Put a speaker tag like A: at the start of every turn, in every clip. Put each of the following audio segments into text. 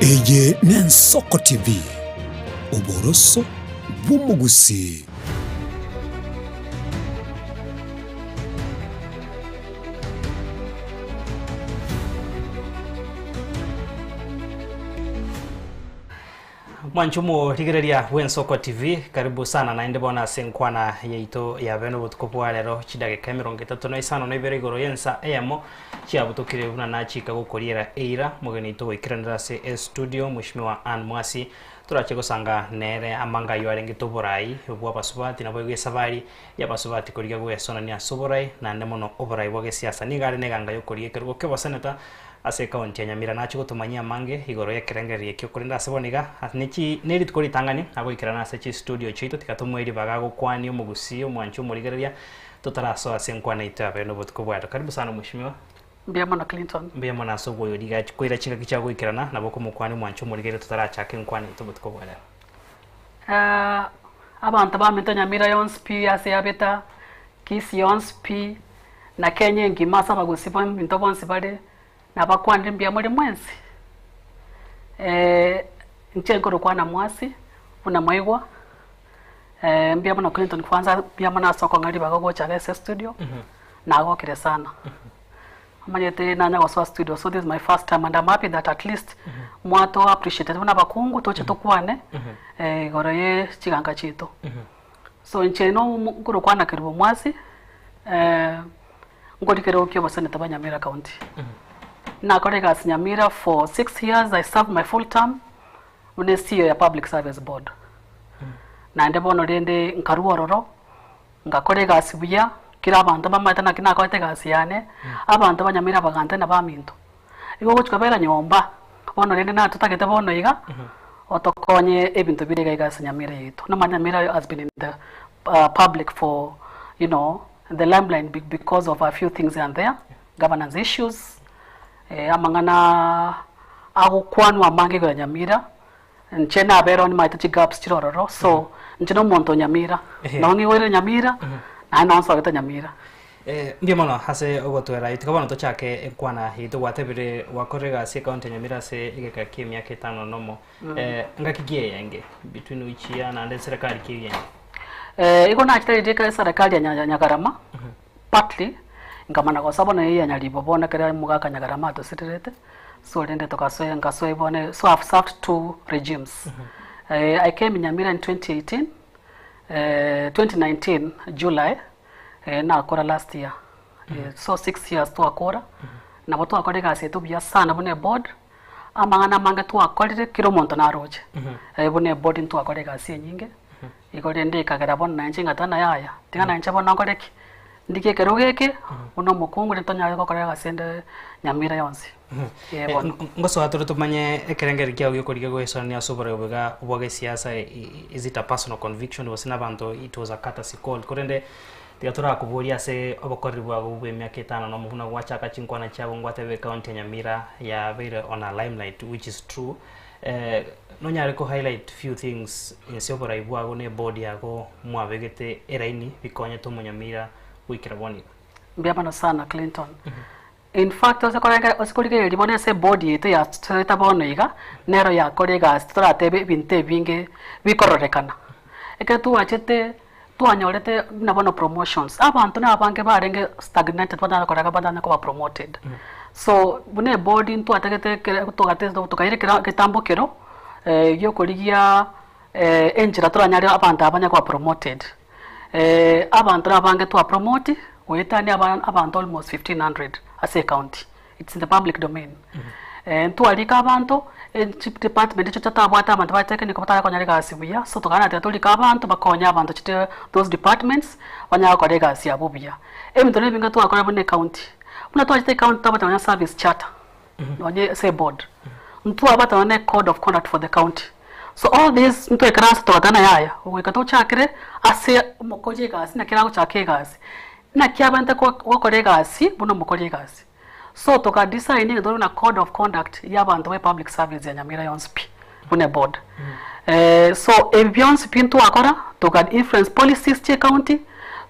A: Eye n'Ensoko TV, oboroso bw'omogusii.
B: Mwanche omorigereria bw'Ensoko TV, karibu sana naende bono ase enkwana yaito ya bene obotuko bwa rero chidageka emerongo etato na isano na ibere igoro y'ensa eyemo chiabutokire buna nachika gokoriera eira mogeni oito goikeranera ase estudio Mheshimiwa Ann Mwasi torache gosanga nere amanga ayio arengete oborai bw'abasubati naboigo esabari y'abasubati korigia gwesonania ase oborai naende mono oborai bwa gesiasa nigo are neganga yokorigia ekerogo ki'oboseneta Ase ekaunti ya Nyamira nachie gotomanyia amange igoro y'ekerengererio ekio korende ase bono iga nechi nerituko ritang'ani agoikerana ase chistudio chiaito tiga tomoe ribaga agokwanie omogusii omwanchi omorigereria totarasoa ase enkwana yaito ya bene obotuko bwa rero. Karibu sana mweshimiwa.
C: Mbuya mono Clinton.
B: Mbuya mono ase ogoyo riga koira chingaki chiago goikerana nabo okomokwania omwanchi omorigereria totarachaka enkwana yaito obotuko bwa rero.
C: Abanto baminto Nyamira yonsi pi ase yabeta, Kisii yonsi pi, na Kenya engima ase abagusii baminto bonsi bare, nabakwanire mbuya more mwensi. Inche nkorokwana Mwasi, buna mwaigwa, mbuya mono Clinton kwanza mbuya mono ase okong'a ribaga gocha iga ase estudio, nagokire sana. Omanyete nanya gosoa studio so this is my first time and I'm happy that at least mwato appreciated buna abakungu toche tokwane igoro ye chiganka chiaito. So inche no nkorokwana Kerubo Mwasi nkorikera okia oboseneta bwa Nyamira county. Nakora egasi Nyamira for 6 years I served my full term buna e CEO ya public service board. Naende bono rende nkarwa ororo. Ngakora egasi buya, kera abanto mbamaete naki nakorete egasi yane, abanto banyamire abagante na baminto. Igo ogochia kobera nyomba, bono rende natotagete bono iga, otokonye ebinto bire iga iga ase Nyamira yaito. Nomanye Nyamira has been in the public for you know, the limelight because of a few things here and there, governance issues, amang'ana agokwanwa amange igoro ya Nyamira, Inche nabere nimaete chigaps chire ororo, so inche nomonto o Nyamira, nabo ng'igoire Nyamira, naende nabo nsogete Nyamira.
B: Mbuya mono ase ogotwera ayio. Tiga bono tochake enkwana yaito. Gwatebire gwakorire egasi ekaunti ya Nyamira ase egeka kia emiaka etano nomo. Ngaki ki eyenge between which year naende eserekari ki eyenge?
C: Igo nachete riria eserekari ya Nya- Nyagarama, partly, nkamana gosoa bono eye ya Nyaribo bono ekero omogaka Nyagarama atosirerete. So rende togasoa nkasoa bono so I've served two regimes. I came in Nyamira in 2018, 2019 July, nakora last year. So six years twakora, nabo twakora egasi yaito buya sana buna eboard, amang'ana amange twakorire kera omonto naroche. Buna eboard ntwakora egasi enyinge, igo rende ekagera bono nainche ngateba yaya, tiga nainche bono nkore ki? Ndigie ekerogo eke, buna omokungu rende tonyare gokora egasi ende Nyamira yonsi. Ee bono.
B: Ngosoa tore tomanye ekerengererio kiao giokorigia goesoania ase oboreu boiga bwa gesiasa is it a personal conviction gose na abanto it was a courtesy call korende tiga torakoborie ase obokoreri bwago bwa emiaka etano nomo buna gwachaka chinkwana chiago ngwatebe ecounty ya Nyamira yabeire on a limelight which is true Nonyare ko highlight few things inse oborai bwago ne eboard yago mwabegete eraini bikonyete omonyamira goikera bono iga.
C: Mbuya mono sana Clinton. In fact ase korenge ase korigereria bono ase eboard yaito yatoeta bono iga, nero yakora egasi toratebe ebinto ebinge bikororekana. Ekero twachete twanyorete buna bono promotions, abanto na abange barenge stagnated batanyara koreka batanyara koba promoted. So buna eboard ntwatagete ekere togate tokaira ekera egetambo kero giokorigia enchera toranyare abanto aba banyare koba promoted. Abanto na abange twa promote goetania aba abanto almost 1500 ase ecounty. It's in the public domain. Ntwarika abanto, chidepartment echio totabwate abanto ba technical batare konyora egasi buya, so tokaba nateba torike abanto bakonye abanto chite those departments, banyare gokora egasi yabo buya. Ebinto na ebinge twakora buna ecounty, buna twachete ecounty twabwate nonya service charter, nonye ase eboard, ntwabwate nonye code of conduct for the county. So all this ntwaikaransa togateba ng'a yaya, goika tochakere ase omokori egasi naki aragochaka egasi, naki abwenerete gokora egasi buna omokori egasi. So toka design egento buna code of conduct ya abanto ba public service ya Nyamira yonsi pi buna eboard. So ebi bionsi pi ntwakora toka influence policies chia ecounty,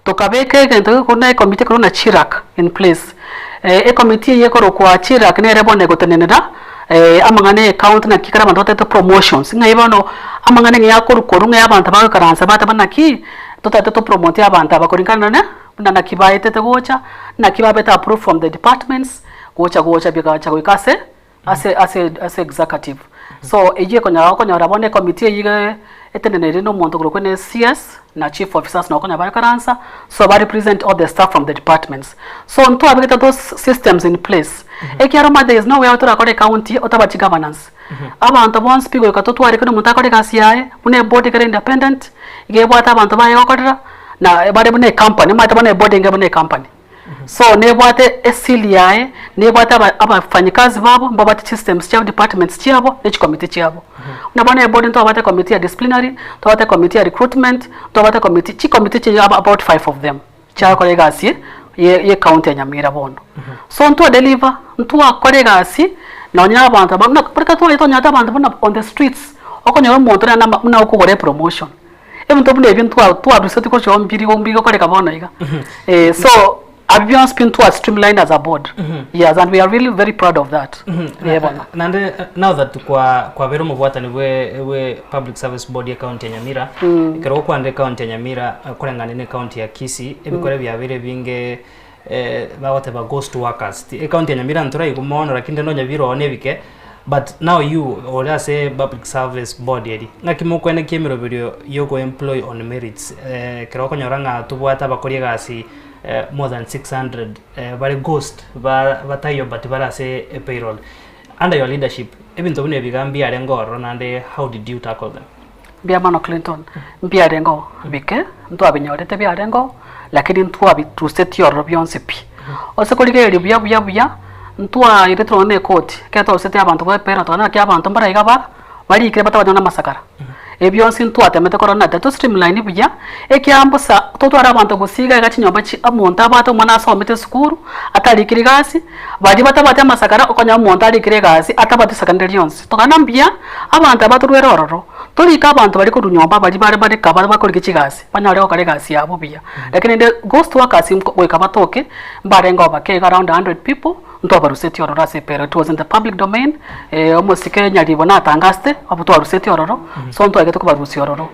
C: tokabeka egento gekorwa ecommittee ekorwa buna CHIRAC in place. Ecommittee eye ekorokwa CHIRAC nere bono egotenenera. Amang'ana ya ecounty naki ekero abanto batagete promotions, ng'ai bono amang'ana ng'a yakorwa korwa ng'ai abanto bagoikaransa bateba naki, totagete to promote abanto aba kulingana na buna naki baetete gocha, naki babete approved from the departments, gocha gocha bigacha goika ase ase ase ase executive. So eywo ekonyara okonyora bono ecommittee eywo iga eteneneire na omonto okorokwa ne CS na chief officers nabo okonyora baikaransa, so ba represent all the staff from the departments. So ntwabegete those systems in place, ekiagera omanyete there is no way torakore ecounty otabati governance. Abanto bonsi pi goika totware kera omonto akore egasi yaye, buna eboard ekere independent, iga ebwate abanto baye gokorera, na bare buna ecompany, omanyete bono eboard enga buna ecompany. So nebwate esili yaye, nebwate aba abafanyikazi babo, mbabwate chisystems chiabo, departments chiabo, ne chicommittee chiabo. Buna bono eboard ntwabwate ecommittee ya disciplinary, ntwabwate ecommittee ya recruitment, ntwabwate ecommittee, chicommittee chire about five of them, chiagokora egasi ye ye ecounty ya Nyamira bono. So ntwa deliver, ntwakora egasi, nonye na abanto aba buna koreka twaye tonyarete abanto buna on the streets, okonyora omonto nere nama buna okogora epromotion. Ebinto buna ebio ntwa twarusetie gochia mbiri mbigokoreka bono iga. So abio bionsi pi ntwa streamlined as a board. Yes, and we are really very proud of that. Eh bono.
B: Naende now that kwa kwabeire omobwatani bwe bwe public service board ye county ya Nyamira, ekero gokwanire ecounty ya Nyamira koreng'ana na ecounty ya Kisii, ebikore biabeire ebinge bagoteba ghost workers. Ecounty ya Nyamira ntoraigwa mono lakini rende onye bire oo nebike, but now you ore ase public service board eria, ng'aki mokoenekia emeroberio ya oko employ on merits ekero okonyora ng'a tobwate abakori egasi more than 600 bare ghost ba bataiyo but bare ase epayroll. Under your leadership, ebinto buna ebi iga mbiarenge ororo naende how did you tackle them?
C: Mbuya mono Clinton, mbiarenge oo bike, ntwabinyorete biarenge oo, lakini ntwabitusetie ororo bionsi pi. Ase korigereria buya buya buya, ntwairetwe nonye na ekoti, ekero twarusetie abanto bwa epera tokanyora naki abanto mbare iga ba barikire batabanyora na amasakara. Ebi bionsi ntwatemete korora ng'a to streamline buya, ekiagera mbosa totware abanto gose iga iga chinyomba chi omonto abwate omwana asomete esukuru, atarikiri gasi, baria batabwati amasakara okonyora omonto arikire egasi atabwati isakara rinde rionsi. Tokana mbuya, abanto aba torwere ororo, torike abanto baria korwa nyomba baria bare bare kaba bakorigia chigasi, banyore gokora egasi yabo buya. Lakini rende ghost workers goika batoke, mbarenge oo bake iga around a hundred people, ntwabarusetie ororo ase epera, it was in the public domain, omosike Nyaribo natangasete, abwo twarusetie ororo, so ntwaigete kobarusia ororo.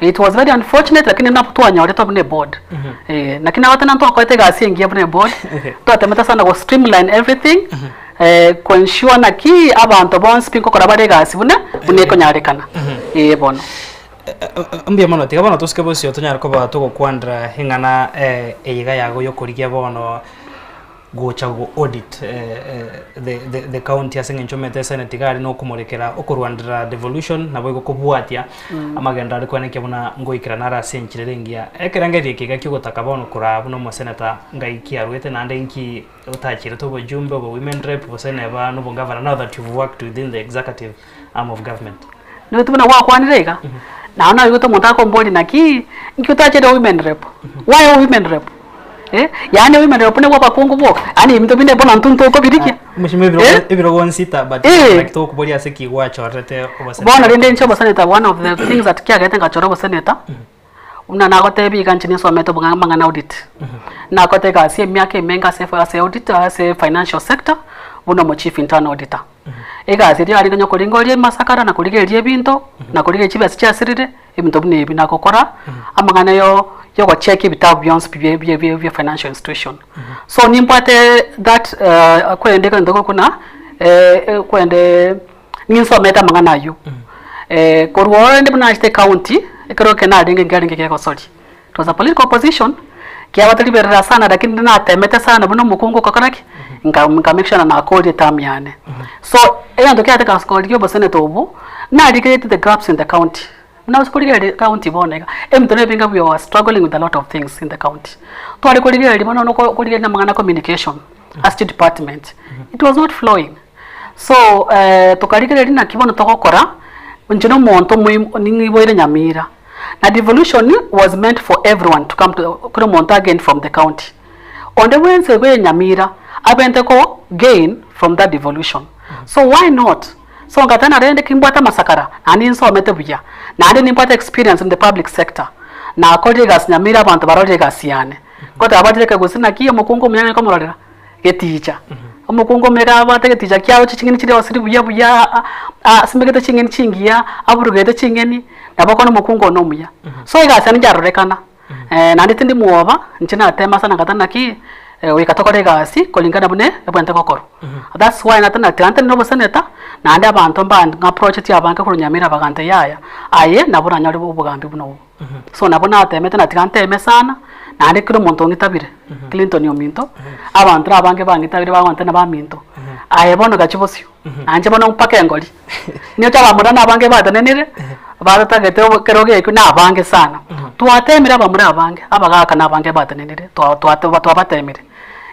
C: It was very unfortunate lakini nabo twanyorete buna eboard, naki nagoteba ntwakorete egasi engiya buna eboard, twatemete sana go streamline everything, ko ensure naki abanto bonsi pi nkokora bare egasi buna, buna ekonyarekana, eh bono.
B: Mbuya mono, tiga bono tosike bosio tonyare koba togokwanera eng'ana eye iga yago yokorigia bono gocha go audit the the the county ase eng'encho omanyete esenate iga aria nokomorekera okorwanderera devolution naboigo kobwatia amagenderero aria kwenekia buna ngoikerana are ase enchera ere engiya. Ekerengerio eke iga kiogotaka bono koraa buna omoseneta ngai ki arwete naende inki otachirete obojumbe obo women rep gose neba nobogavana now that you've worked within the executive arm of government.
C: Nigo buna gwakwanire iga, naende naigwete omonto akomboria naki, nki otachere women rep? Why women rep? Eh, yaani women rep nabwo abakungu boka, yaani ebinto binde bono intwe ntokobirigia.
B: Mheshimiwa ebirogo
C: Eh?
B: ebirogo nsita but
C: Eh.
B: naki tokoboria ase ki gwachorete oboseneta.
C: Bono rende inche oboseneta one of the things that kiagerete ngachora oboseneta, buna nagotebia iga inche ninsomete obong'ai amang'ana audit. Nakorete egasi emiaka emenge ase ase audit ase financial sector, buna omo chief internal auditor. Egasi eria yarenge onye koringoria emasakara na korigereria ebinto, na korigereria chibesa chiasirire, ebinto buna ebi, na gokora amang'ana yo yogochecka ebitabu bionsi pi bie bie bie bia financial institution. So nimbwate that kwende egento buna kwende ninsomete amang'ana aywo. Korwa ororo rende buna nachete ecounty, ekero eke narenge nkiarenge kegosoria. It was a political position, kiabate riberera sana lakini natemete sana buna omokungu okakora ki? Nka nka make sure nakorire eterm yane. So, egento kiarete gasi korigia oboseneta obo, narigeretie the gaps in the county. Buna ase korigereria ecounty bono iga, ebinto na ebinge we were struggling with a lot of things in the county. Tware korigereria bono noko korigereria amang'ana a communication ase chidepartment, it was not flowing. So tokarigereria naki bono togokora, inche na omonto moi ning'iboire Nyamira, na devolution was meant for everyone to come to kera omonto a gain from the county. Onde bwensi oiboire Nyamira abente ko gain from that devolution. So why not? So ngateba rende ki mbwate amasakara, naende ninsomete buya, naende nimbwate experience in the public sector, nakorire egasi Nyamira abanto barorire egasi yane, ngoteba batire gose naki omokungu omuya nare komororera? Geticha. Omokungu omega abwate egeticha kiago ching'eni chiria osiri buya buya asimegete ching'eni chingiya, aburugete ching'eni, nabo okonyora omokungu one omuya. So egasi yane yarorekana, naende tindi mwoba, inche natema sana ngata naki, goika tokore egasi kulingana buna ebwenerete gokorwa. That's why nate natiga ntenene oboseneta, naende abanto mba ng'approacheti abange korwa Nyamira bagantebia yaya, aye nabo oranyore obogambi buna obo. So nabo natemete na tiga nteme sana, naende kera omonto ong'itabire, Clinton ominto, abanto na abange bang'itabire bagontebia baminto, aye bono gachia bosio, nainche bono mpaka engori. Ninche abamura na abange batenenire, batatagete obo ekerogo ekio na abange sana. Twatemire abamura abange, abagaka na abange batenenire, twa twa twabatemire.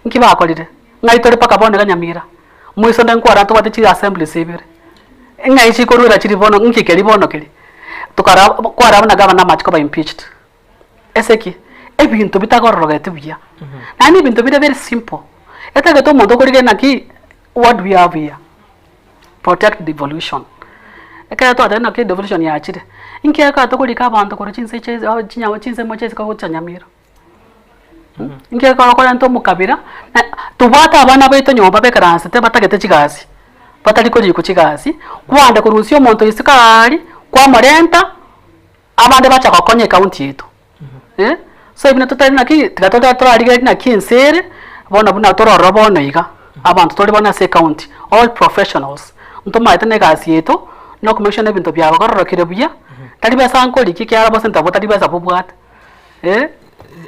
C: Nki bakorire? Ng'ai tore mpaka bono iga Nyamira, moiso onde nkwara ntobwate chi assemblies ibere. Ng'ai chikorwera chiri bono nki keri bono keri? Tokara kwaraba buna gavana amache koba impeached. Ase ki? Ebinto bitagororogeti buya. Naende ebinto bire very simple, etagete omonto okorigereria naki what do we have here? Protect devolution. Ekero twatebire naki devolution yachire, inki ekero tokorika abanto korwa chinse chia chinya chinsemo chia isiko gocha Nyamira? Inki ekero okorenta omokabira, na tobwate abana baito nyomba baikaransete batagete chigasi, batari korikwa chigasi, kwande korusia omonto isiko aaria, kwamorenta, abande bacha gokonya ecounty yaito eh. So ebio totari naki, tiga tore torarigereria naki ense ere, bono buna tororora bono iga, abanto tore bono ase ecounty, all professionals, ntomaete na egasi yaito, na okomake sure na ebinto biagororokire buya, tari besa nkorikia ekiagera bosi ntabwo tari besa bobwate. Eh,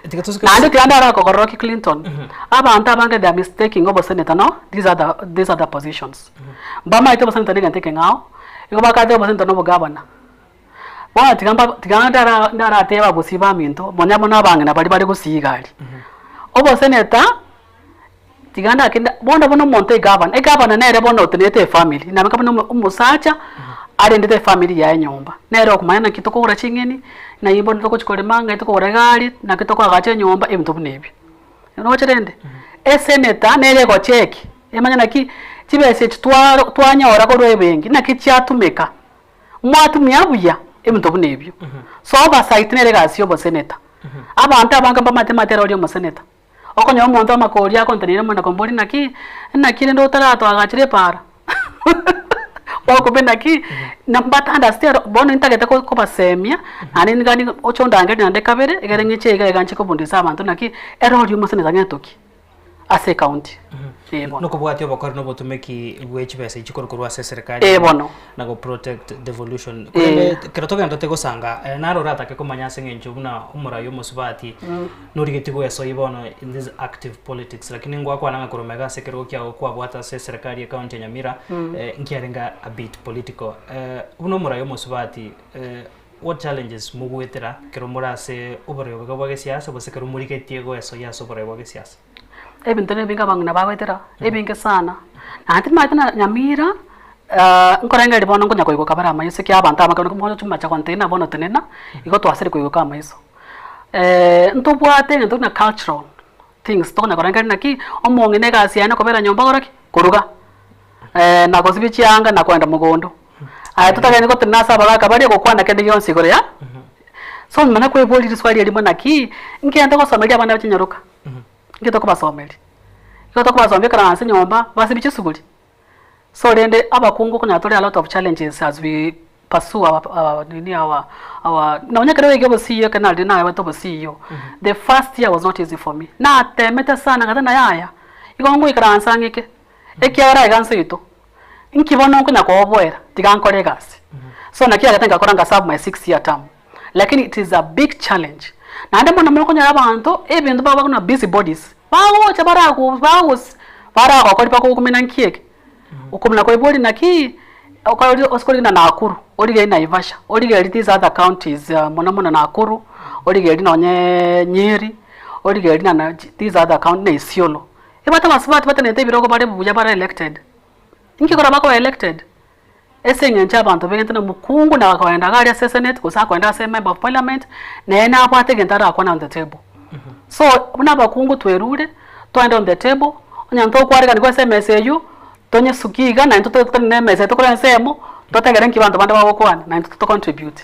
B: Tiga tosuke
C: naende tiga ndarakogororokia Clinton, abanto abange they are mistaking obosenator no these other, these other positions. Mbamaete obosenator na egento ekeng'ao, igo bakateba obosenator na obogavana. Bono tiga mba tiga ndara ndaratebe abagusii baminto, nonya bono abang'ina baria bare gusii iga aria. Obosenator, tiga ndakenda bono buna omonto egavana, egavana nere bono otenerete efamiri, nabo buna omo omosacha arendete efamiri yaye nyomba, nere okomanya naki tokogora ching'eni, nai bono togochi korema, ng'ai tokogora egari, naki tokoagacha enyomba, ebinto buna ebio. Roche rende, eseneta nere egocheki, emanye naki chibesa echi twaro twanyora korwa ebenki naki chiatumeka, mwatumia buya, ebinto buna ebio. So oversight nere egasi ya oboseneta. Abanto abange mbamaete maete ere oria omoseneta. Okonyora omonto amakori akontenena omonyene akomoboria naki, naki rende otaratoagachera epaara? Gwakumia naki, na mbata understand bono ntagete ko kobasemia, naende niga niga oche ondangerie naende kabere, egere ng'iche iga iga nche kobundisa abanto naki, ere oria omosani tang'ete ki? Ase ecounty, eh bono.
B: Nokobwatia obokori na obotumeki bwe chibesa echi korwa korwa ase eserekari
C: Eh bono.
B: na go protect devolution.
C: Eh.
B: Korende ekero togenderete gosanga, naro oratake komanya ase eng'encho buna omorai omosubati Norigetie gwesoyia bono in this active politics lakini ngwakwana ng'a korwa magega ase ekerogo kiago kwabwate ase eserekari ye county ya Nyamira nkiarenge a bit political. Buna omorai omosubati what challenges mogwetera ekero more ase oborai obo iga bwa gesiasa gose ekero morigetie goesoyia ase oborai bwa gesiasa?
C: Ebinto nebinge abang'ina bagoetera, ebinge sana, naende timanyete na Nyamira nkorengereria bono nkonya koigoka bare amaiso ekiagera abanto abange bono chimacha gontenena bono tenena, igo twasire koigoka amaiso. Ntobwate egento buna cultural things tokonya korengereria naki, omong'ina egasi yaye nokobera nyomba gokora ki? Koruga, na gosibia chianga na koenda mogondo. Aye totagende gotenena ase abagaka baria gokwana kende gionsi igoro ya so nyuma nakweboria riswali erimo naki, nkende gosomeria abana chinyaroka, nki tokobasomeria? Igo tokobasomia ekero ase nyomba, basibie chisuguri. So rende abakungu okonyora tore a lot of challenges as we pursue our our nini our our nonya ekero oige obosio ekero narire nabwate obosio, the first year was not easy for me, natemete sana ng'ate na yaya, igo ngoikaransa ng'ike, ekiagera aiga nse oito, nki bono nkonya kooboera, tiga nkore egasi. So naki yagete ngakora nga serve my 6 year term, lakini it is a big challenge. Naende mono mono okonyora abanto, ebinto baba buna busy bodies, bagocha barago bagosi baragokori bakogokumina nki eke, okomina koiboria naki, okori ase korigena Nakuru, origererie Naivasha, origererie these other counties mono mono Nakuru, origererie nonyeee Nyeri, origererie na na these other county na Isiolo. Ebwate abasubati batenenete ebirogo bare buya bare elected, inki korwa bakoba elected? Ase eng'encho abanto begente na omokungu na akoenda iga aria ase esenate gose akoenda ase member of parliament, nere nabwate egento arakwane on the table. So buna abakungu twerure, toende on the table, onye ntokwareganigwa ase emesa eywo, tonyesukie iga naintwe totenene na emesa eye tokore ensemo, totegere nki abanto bande bagokwana, naintwe to contribute,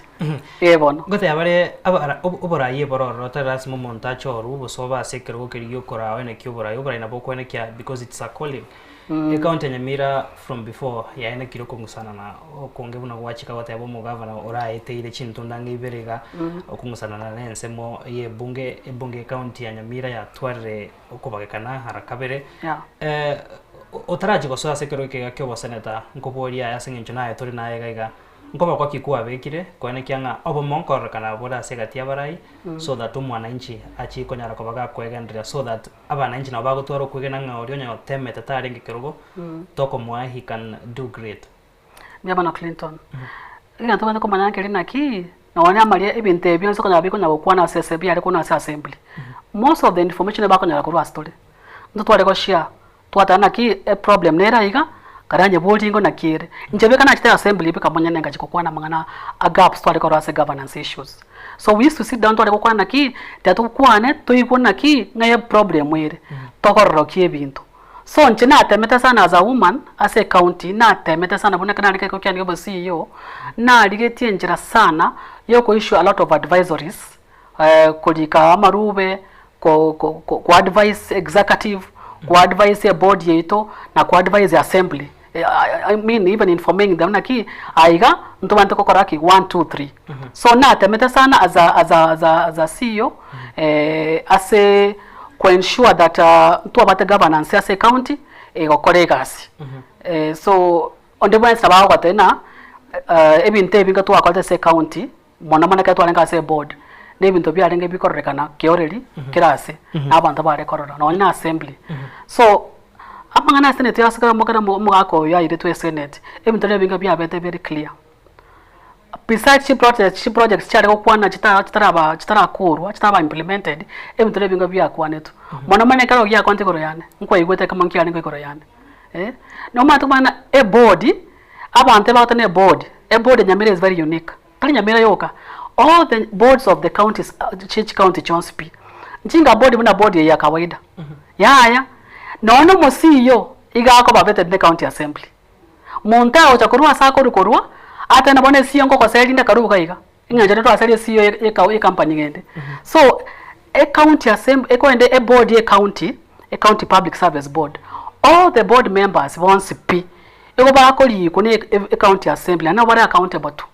C: eh bono.
B: Ngoteba bare abara oborai ebororo tari lasima omonto achorwe obosoba ase ekerogo keria giokoraa oenekie oborai, oborai nabo okoenekia because it's a calling. Ecounty ya Nyamira from before yaenekire okong'usana na okonge buna gwachika goteba omogavana oraeteire chintunda ang'e ibere iga, okong'usanana na ensemo ya ebunge, ebunge ya ecounty ya Nyamira yatwarire okobagekana ara kabere.
C: Yeah.
B: Otarachia gosoa ase ekerogo eke iga kia oboseneta, nkoboria aye ase eng'encho naye tore naye iga iga, Nkoboko ki kwabekire koenekia ng'a obomo nkororekana bore ase egati y'abarai, so that omwananchi achie konyara koba gakwegendereria, so that abananchi nabo bagotwara okwegena ng'a oria onye otemete tarenge kerogo, tokomoa he can do great.
C: Mbuya mono Clinton. Egento tobwenerete komanya nkeri naki, nonye amaria ebinto ebi bionsi okonyora bikonya gokwana ase ase biare korwa ase assembly. Most of the information bakonyora korwa ase tore. Intwe tware go share. Twateba naki eproblem nere aiga, kare anyeborie ingo naki ere. Inche beka nachete assembly beka monyene ngachia gokwana amang'ana a gaps tware korora ase governance issues. So we used to sit down tware gokwana naki, tiga tokwane toigwe naki ng'a eproblem ere, togororokie ebinto. So inche natemete sana as a woman ase ecounty, natemete sana buna ekero narenge ekero kiane kia obo CEO, narigetie enchera sana ya oko issue a lot of advisories. korika amarube, ko- ko- ko- ko advise executive, ko advise eboard yaito, na ko advise assembly. I mean even informing them naki aiga ntobwenerete gokora ki one, two, three. So natemete sana as a as a as a as a CEO ase ko ensure that ntwabwate governance ase ecounty egokora egasi. So onde bwensi nabo agogotebia ng'a ebinto ebi ngatwakorete ase ecounty. Mono mono ekero twarenge ase eboard, na ebinto biarenge bikororekana kioreri kera ase, na abanto bare korora, nonye na assembly. So, amang'ana ya senate ase kera kera omogaka oyo airetwe esenate, ebinto bire ebinge biabete very clear. Besides chiproject chiprojects chiare gokwana chitara chitaraba chitarakorwa chitaraba implemented, ebinto bire ebinge biakwanetwe. Mono mono ekero giakwanete igoro yane, nkwaigwete ekemo nkiarenge igoro yane eh. Nomanyete komanya ng'a eboard, abanto ebagoteba na eboard, eboard ya Nyamira is very unique. Tari Nyamira yoka, all the boards of the counties chie chicounty chionsi pi, nchinga board buna board eye ya kawaida, yaya, nonya na omo CEO iga akoba vetted ne county assembly. Monto agocha korwa ase akorwa korwa, atebe na bono e CEO nkogosera rinde karibu iga iga, eng'encho ere twaseria CEO ye ye company ende. So, ecounty assembly ekoende eboard ya ecounty, ecounty public service board, all the board members bonsi pi, Igo bakorikwa ne ecounty assembly naende nabo bare accountable to.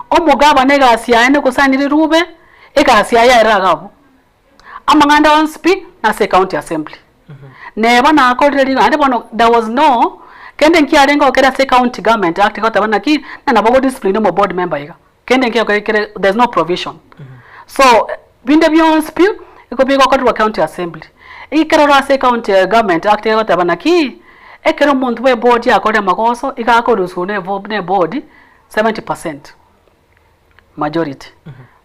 C: Omogabana egasi yaye nogosani rirube, egasi yaye yaerire iga abwo. Amang'anda onsi pi nase ecounty assembly. Neba nakorire ring'ana naende bono there was no kende nkiarenge gokera ase ecounty government act egoteba naki, ng'a nabo ogo discipline omo board member iga. Kende nkeiyo kere kere there's no provision. So binde bionsi pi, igo bigokorerwa county assembly. Ekero ore ase ecounty government act egoteba naki, ekero omonto bwa eboard akorire amagoso, iga akorusiwa na ebo na eboard 70 percent majority.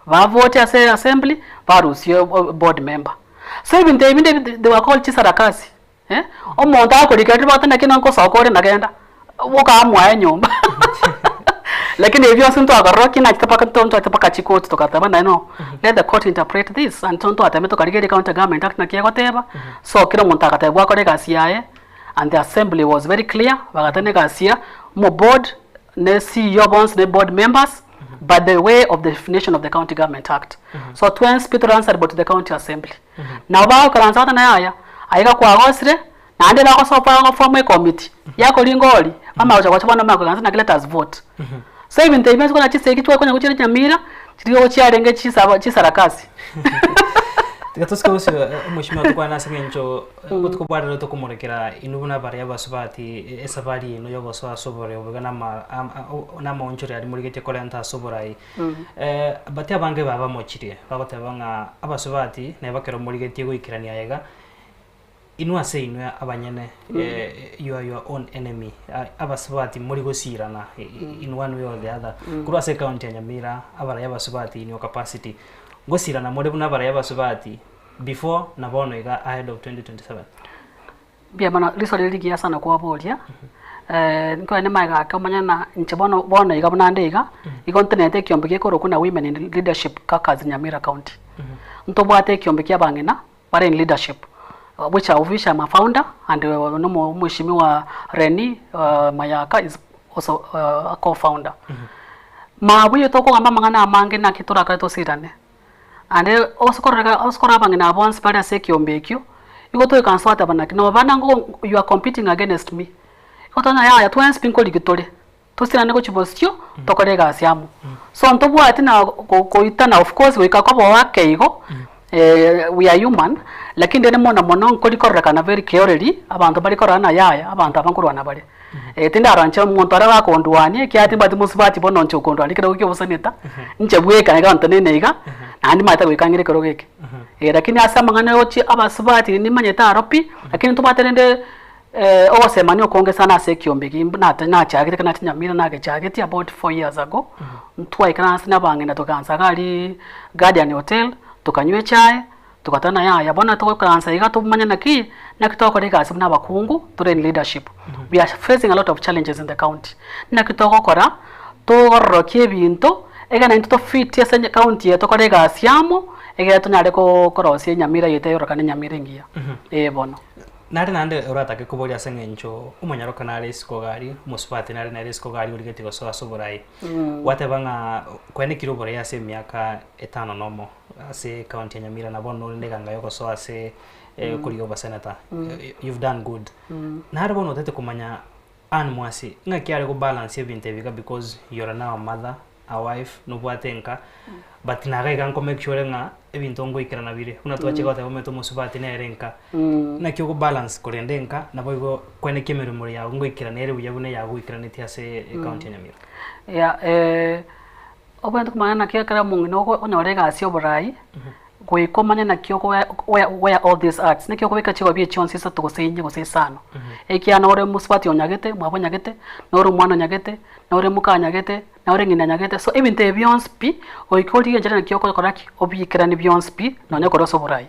C: Bavote ase assembly, barusie board member. So ebinto ebi binde they were called chisarakasi. Eh, omonto akorika riria bwate naki nongosoka ore nagenda, okamwae nyomba lakini ebi bionsi ntwakorora ki nachete mpaka ntwachete mpaka chikoti togateba naende no, let the court interpret this and so ntwatemete tokarigereria county government act naki egoteba, so kera omonto agatebwa akore egasi yaye, and the assembly was very clear, bagateba na egasi ya omo board, ne CEO bonsi ne board members, by the way of the definition of the county government act. So twensi pi tore answerable to the county assembly. Nabo bagoikaransa goteba yaya, aiga kwagosire, naende bagosoa bagoform ecommittee yakoringa oria, bamanya gocha gocha bono bamanya koikaransa naki let us vote. So ebinto ebi bionsi kore chisegi twakonya gochia Nyamira, chiria chiarenge chisaba chisarakasi.
B: Tiga tosike bosio omweshimiwa tokwane ase eng'encho obotuko bwa rero tokomorekera inwe buna baria abasubati esafari eno yogosoa ase oboreo boiga nama namaonchorero aria morigetie korenta ase oborai. But abange babamochirie, bagoteba ng'a abasubati neba ekero morigetie goikerania aye iga, inwe ase inwe abanyene you are your own enemy, abasubati mori gosirana in one way or the other. Korwa ase ecounty ya Nyamira, abarai abasubati in your capacity, ngosirana more buna abarai abasubati before na bono iga ahead of 2027?
C: Mbuya mono, riswali riria rigiya sana kwaboria, nkoe namaega ake omanye ng'a inche bono bono iga buna nde iga, igo ntenenete ekiombe gekorokwa na women in leadership caucus Nyamira county. Ntobwate ekiombe kia abang'ina bare in leadership, which of which I'm a founder and nomo omweshimiwa Renny Mayaka is also a co-founder. Mabuya tokogamba amang'ana amange naki torakore tosirane. Naende ase kororeka ase korora abang'ina aba bonsi bare ase ekiombe ekio, Igo toikansa gwateba naki noba nang'o you are competing against me, igo toteba ng'a yaya twensi pi nkorigi tore, tosirane gochia bosio tokore egasi amo. So ntobwati na go goitana of course goika koba oo ake igo we are human, lakini rende mono mono nkori kororekana very keoreri, abanto mbari korora ng'a yaya abanto aba nkorwana bare. Tindarora inche omonto aria gakondwania ekiagera timbwati mosubati bono inche okondwania ekerogo kia oboseneta, inche bweka iga ntenene iga, naende nimanyete goika ng'ire ekerogo eke. Lakini ase amang'ana gochia abasubati nimanyete aro pi, lakini ntobwate rende ogosemania okonge sana ase ekiombe eki nate nachagete ekero nachia Nyamira nagechagetie about 4 years ago, ntwaikaransa na abang'ina togaansa iga aria Guardian Hotel, tokanywa echae, Togatana yaya, bono togoikaransa iga tomanye naki, naki togokora egasi buna abakungu tore in leadership. We are facing a lot of challenges in the county. Naki togokora, togororokia ebinto, egere naintwe to fit ase county eye tokore egasi amo, egere tonyare ko korosia enyamira yaito erorekane enyamira engiya. Ee bono.
B: Nare naende oratake koboria ase eng'encho omonyaroka nare isiko iga aria, omosubati nare nere isiko iga aria origetie gosoa ase oborai. Gwateba ng'a kwenekire oborai ase emiaka etano na omo. Ase ecounty ya Nyamira na bono orende eganga yogosoa ase okorigia obosenator. You've done good. Nare bono otete komanya Ann Mwasi ng'aki are gobalance ebinto ebi iga because you're now a mother, a wife, nobwate enka but naga iga nko make sure ng'a ebinto ngoikerana bire buna twachia goteba omanyete omosubati nere enka. Naki ogobalance korenda enka naboigo kwenekia emeremo yago ngoikerana ere buya buna eyagoikeranetie ase ecounty ya Nyamira.
C: Yeah Obwenerete komanya naki ekero omong'ina okonyora egasi ya oborai, goika omanye naki okoe wear all these hats, naki okobeka chigobia chionsi isato gose inye gose isano. Ekiagera nore omosubati onyagete, mwabo onyagete, nore omwana onyagete, nore moka anyagete, nore ng'ina anyagete, so ebinto ebi bionsi pi, goika origie enchera naki okokora ki, obiikeranie bionsi pi, nonye kore ase oborai.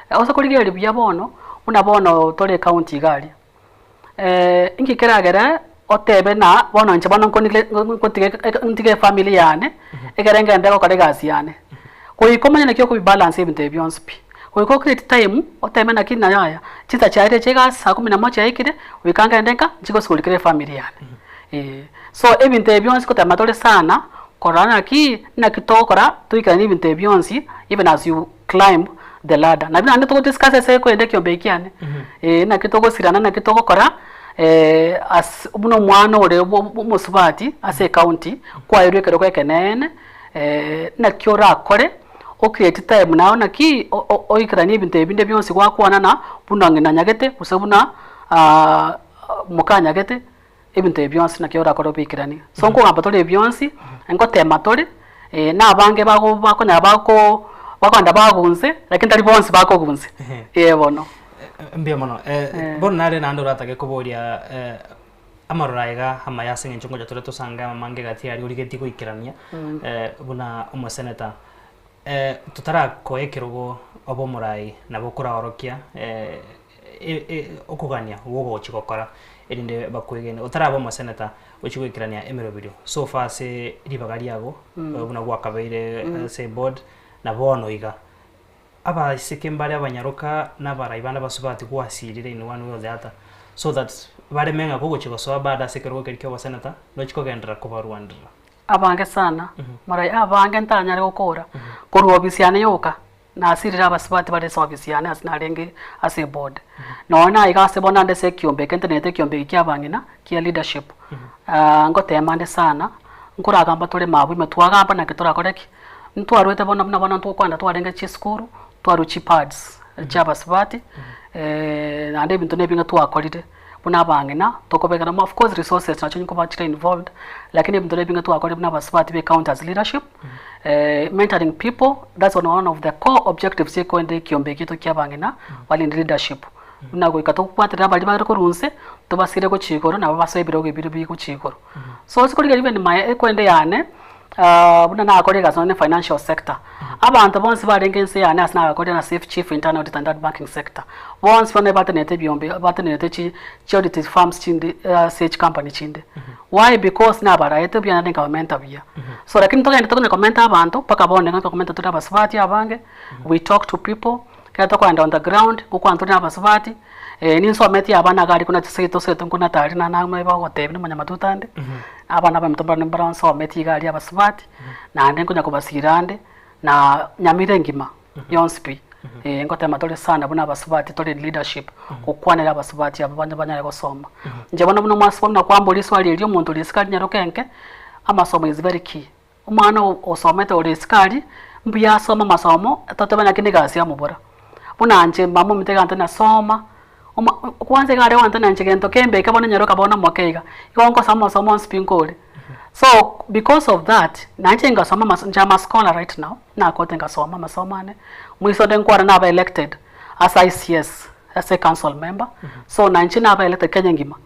C: Ase korigereria buya bono, buna bono tore ecounty iga aria. Inki keragere otebe ng'a bono inche bono nkonire ngotiga ntige efamiri yane, ekere ngende gokora egasi yane. Goika omanye naki okobibalance ebinto ebi bionsi pi. Goika o create time, otebe naki ng'a yaya, chinsa chiaerire chia egasi saa kumi na moja chiaikire, goika ngende nka, nchie goshughulikera efamiri yane eh. So ebinto ebi bionsi ngotema tore sana, korora naki, naki togokora toikeranie ebinto ebi bionsi even as you climb the ladder. Nabio naende togo discuss ase ekorenda ekiombe eki kiane, eh naki togosirana naki togokora as buna omwana ore omosubati ase ecounty, kwaerwe ekerogo ekeneene, naki orakore, o create time naye naki oikeranie ebinto ebi binde bionsi gwakwana na buna ng'ina nyagete gose buna mokanyagete. Ebinto ebi bionsi naki orakore obiikeranie. So nkogamba tore ebi bionsi, ngotema tore, na abange bago bakonyara bako bakogenda bagunse, lakini tari bonsi bakogunse, eh bono.
B: Mbuya mono. Bono nare naende oratake koboria amaroro aya iga amaya ase eng'encho ngocha tore tosange amamange egati aria origetie goikerania buna omoseneta. Totarakoa ekerogo obe omorai nabo okoraorokia okogania gwogochia gokora erinde bakwegene. Otaraba omoseneta ochie goikerania emeroberio so far ase ribaga riago buna gwakabeire ase eboard na bono iga. Abaiseke mbare abanyaroka na abarai bande abasubati gwasirire in one way or the other so that bareme ng'a kogochia gosoa bado ase ekerogo keria kia oboseneta nochie kogenderera kobarwanderera.
C: Abange sana, morai abange ntanyare gokora, korwa ofisi yane yoka, nasirire abasubati bare ase ofisi yane ase narenge ase eboard. Nonya na iga ase bono ande ase ekiombe eke ntenenete ekiombe eke kia abang'ina, kia leadership, ngotema ande sana, nkoragamba tore mabwo ime twagamba naki torakore ki, ntwarwete bono buna bono ntokwana twarenge chisukuru, twarwa chipads chia abasubati, naende ebinto na ebinge twakorire. Buna abang'ina, tokobekera of course resources nachio nkoba chire involved, lakini ebinto nebinge twakorire buna abasubati be county as leadership, mentoring people, that's one of the core objectives ekoenda ekiombe giaito kia abang'ina bare in leadership. Buna goika tobwaterere abaria bare korwa inse, tobasire gochia igoro nabo basoe ebirogo ebio bigochia igoro. So ase korigereria even my ekwende yane. Buna nagakora egasi nonye ne financial sector, abanto bonsi barenge ense yane ase nagakorire na chief chief internal auditor in that banking sector, bonsi bono batenenete ebiombe batenenete chi chi audit firms chinde ase chicompany chinde. Why? Because nabaraete buya naende nkabamenta buya. So lakini togende tokonya komenta abanto mpaka bono nigo tokomenta tore abasubati abange, we talk to people, ekero tokoenda on the ground, ngokwana tore na abasubati. Ninsometie abana iga aria buna chiseito seito nkuna tari na namae bagotebia na omonyamatuta ande, abana abaminto mbare mbare nsometie iga aria abasubati, naende nkonya kobasira ande, na nyamira engima yonsi pi. Eh, ngotema tore sana buna abasubati tore in leadership, gokwanera abasubati aba banya banyare gosoma. Inche bono buna omwasi buna kwamboria eswali eria omonto ore isiko aria nyaroke enke, amasomo is very key. Omwana osomete ore isiko aria, mbuya asome amasomo, totebe naki na egasi yamobora. Buna inche mama ominto iga antebia soma, oma kwanza iga are gontebia inche gento kembeke bono nyaroka bono omoke iga, igo nkosoma amasomo onsi pi nkore. So because of that, nainche ngasoma amaso inche am a scholar right now, nakote ngasoma amasomo ane, moiso onde nkwane naba elected ase ICS ase ecouncil member, so nainche naba elected Kenya engima.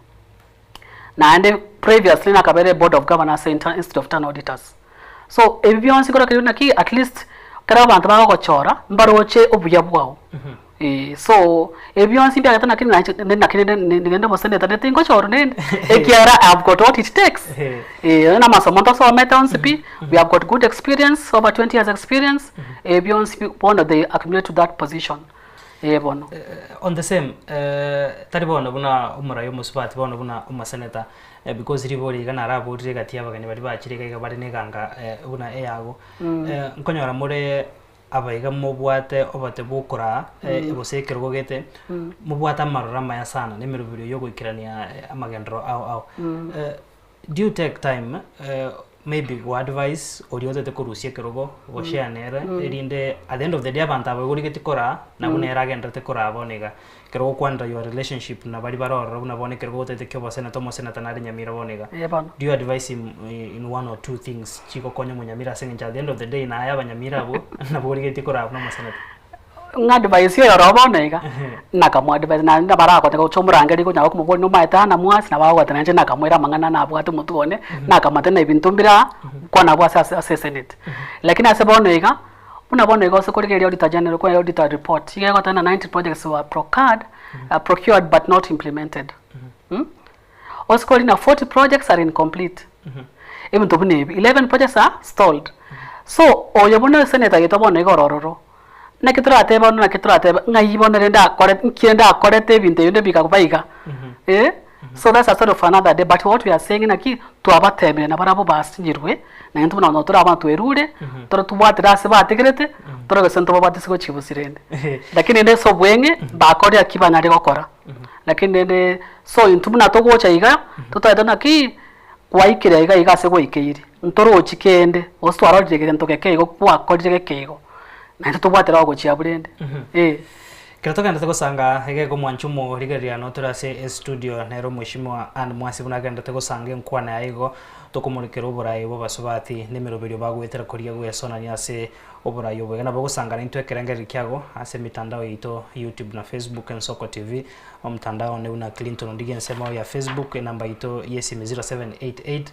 C: Naende previously nakabeire board of governors ase Institute of Internal Auditors. So ebi bionsi nkorokereria naki at least ekero abanto bagogochora mbaroche obuya bwao. Eh, so ebi bionsi mbiagete naki nainche naki rende nigende omoseneta rende tingochorwa rende ekiagera I have got what it takes. Eh, onye na amasomo ntosomete onsi pi, we have got good experience, over 20 years experience, ebi bionsi pi bono they accumulate to that position, eh bono.
B: On the same, tari bono buna omorai omosubati bono buna omoseneta, because ribori iga naraborire egati y'abageni baria bachire iga iga bare na eganga buna eyago, nkonyora more Abaiga mobwate obote bw'okoraa, gose ekerogo gete, mobwate amaroro amaya sana na emeroberio y'ogoikerania amagenderero ao ao. Do you take time maybe go advise oria otete korusia ekerogo goshare nere erinde at the end of the day abanto aba igo origetie koraa nabwo nere agendererete koraa bono iga. Ekero ogokwanera your relationship na baria bare ororo buna bono ekerogo otagete kia oboseneta omoseneta nare Nyamira bono iga.
C: Ee bono.
B: Do you advise him in one or two things chigokonya omonyamira ase eng'encho at the end of the day naye abanyamira abwo nabo origetie koraba buna omoseneta?
C: Ng'a advise oyo ororo bono iga, nakamoadvise naende nabo aragoteba gocha omorangerie konyara komoboria nomaete aa namwasi nabo agogoteba nainche nakamoira amang'ana nabwate omotwe one, nakamotebia na ebinto mbire aa, nkwana abwo ase ase esenate. Lakini ase bono iga. Buna bono igo ase korigereria Auditor General kore auditor report iga egoteba ng'a 90 projects were procured, procured but not implemented. Mm? Ase kori na 40 projects are incomplete. Ebinto buna ebi, 11 projects are stalled. So oyo buna senator yaito bono iga ororo, naki toratebe bono naki toratebe ng'ai bono rende akore nki rende akorete ebinto ebi rende bikaba iga. Eh? So that's a story for another day but what we are saying naki twabatemire nabarabwo basinyirwe Naintwe buna bono tore abana twerure, tore tobwatire ase batigerete, tore gose ntobabwate ase gochia rende. Lakini rende ase obweng'e, bakore aki banyare gokora. Lakini rende so intwe buna togocha iga, totaete naki, kwaikire iga iga ase gwaikeire, ntorochi kende, gose twarorire gento geke igo gwakorire geke igo, naintwe tobwatire agochia abwo rende, eh.
B: Ekero togenderete gosanga iga iga omwanchi omorigereria notore ase estudio nere omweshimiwa Ann Mwasi buna agenderete gosanga enkwana yaye igo Tokomorekera oboraai bw'abasubati nemeroberio bagoetera koria gwesonania ase oboraai obo. Iga nabo ogosangana intwe ekerengererio kiago ase emitandao yaito YouTube na Facebook Ensoko TV, omotandao one buna Clinton Ondigie ensemo ya Facebook, enamba yaito y'esimi 0788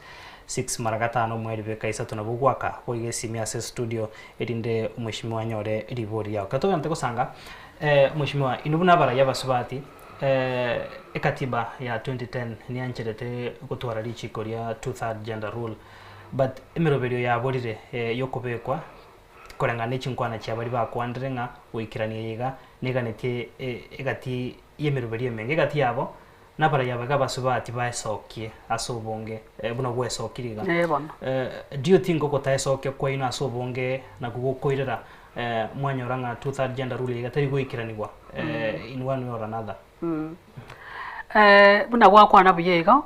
B: 6 mara gatano omweri beka isato nabo ogwaka boigo esimi ase estudio erinde omweshimiwa anyore ribori riao. Ekero togenderete gosanga mweshimiwa inwe buna abarai abasubati Ekatiba ya 2010 niancherete gotwara richiko ria two third gender rule but emeroberio yaborire yokobekwa koreng'ana ne chinkwana chia baria bakwanire ng'a goikerania eye iga neganetie egati yemeroberio emenge. Egati yabo nabarayia aba iga abasubati baesokie ase obonge buna gwesokirie iga.
C: Ee bono.
B: Do you think ogotaesokia kwaino ase obonge nakwo gokoirera mwanyora ng'a two third gender rule iga teri goikeranigwa in one way or another.
C: Buna gwakwana buya igo,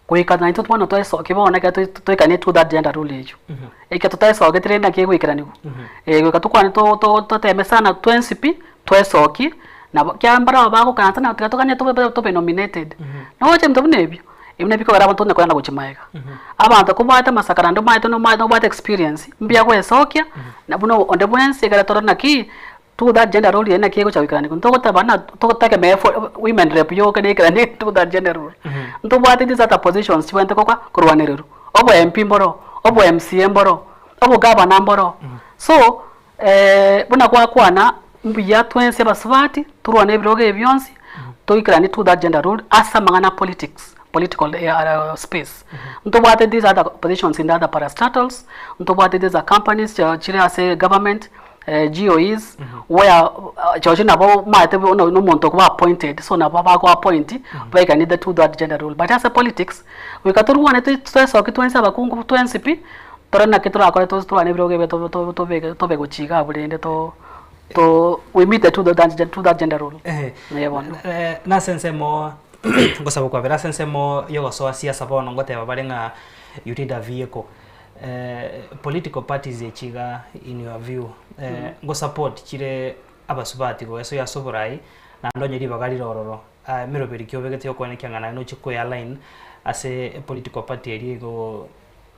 C: goika naintwe bono twesokia bono ekero toikanie two third gender rule eywo, ekero totaesogeti rende naki egoikeranigwa, goika tokwane toteme sana twensi pi, twesokie, nabo ekiagera mbare bagokana tana tiga toganye tobe nominated, nogocha ebinto buna ebio. Ebi nabio bikogera abanto onye kogenda gochia magega. Abanto kobwate amasakara naende omanyete nomanyete nobwate experience, mbuya goesokia, na buna onde bwensi ekero torore naki two third gender rule eye naki egocha goikaranigwa. Ntogoteba ng'a togotegemea efo women rep yoka neikeranie two third gender rule. Ntobwate these other positions chibwenerete gokwa korwanererwa, obo MP mboro, obo MCA mboro, obogavana mboro. So buna gwakwana, mbuya twensi abasubati torwane ebirogo ebi bionsi, toikeranie two third gender rule ase amang'ana a politics, political space. Ntobwate these other positions in the other parastatals, ntobwate these other companies chire ase government, GOEs, where chirochio nabo omanyete buna na omonto okoba appointed, so nabo bago appoint baikanie the two third gender rule. But ase politics, goika torwane twesokie twensi abakungu twensi pi, Tore naki torakore torwane ebirogo ebi tobeke gochia iga abwo rende. To we meet the two that to that gender role.
B: Eh,
C: Ee bono.
B: eh, nase ensemo ngosaba okwabera ase ensemo yogosoa siasa bono ngoteba bare ng'a you need a vehicle eh, political parties echi iga in your view eh, ngosupport chire abasubati goesoyia ase oborai naende onye ribaga rire ororo ah, emeroberi ki obegete yokoenekia ng'a naye nochie koealign ase epolitical party eria igo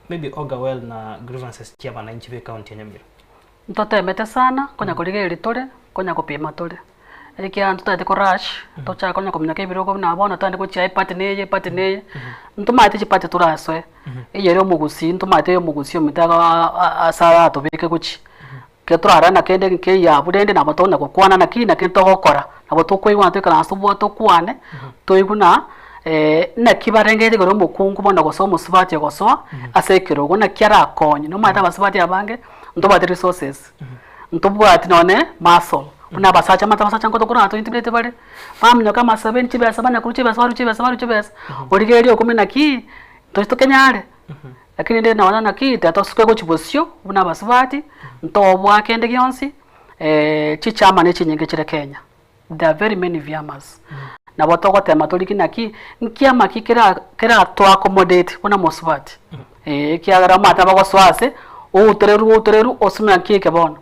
B: maybe augur well na grievances chia abananchi ba ecounty ya Nyamira.
C: Ntotemete sana konya korigereria tore, konya gopima tore, ekiagera ntotagete ko rush, tochake konya kominyoka ebirogo buna bono togende gochia eparty neye eparty neye, ntomaete chiparty torasoe, eye ere omogusii ntomaete ya omogusii ominto iga ase aratobeke gochia, ekero torarore na kende nkeiyo abwo rende nabo tonya gokwana naki naki togokora, nabo tokoigwana toikaranse tobwate tokwane, toigwe ng'a naki barengete igoro omokungu bono gose omosubati ogosoa ase ekerogo naki arakonye, nomanyete abasubati abange. Ntobwate resources, ntobwati nonye muscle, buna abasacha omanyete abasacha nkoto korwa tointimidate bare, baminyoka amasabeni chibesa banya korwa chibesa barwa chibesa barwa chibesa, origereria okumia naki, ntwe tokenyare, lakini rende nonya naki tiga tosuke gochia bosio buna abasubati, ntoboa kende gionsi, chichama ne chinyinge chire Kenya. There are very many vyamas. Nabo togotema torigie naki, nkiama ki kera kera to accommodate buna mosubati. Eh, ekiagera omanyete abagosoa ase, outorerwe outorerwe osome naki eke bono.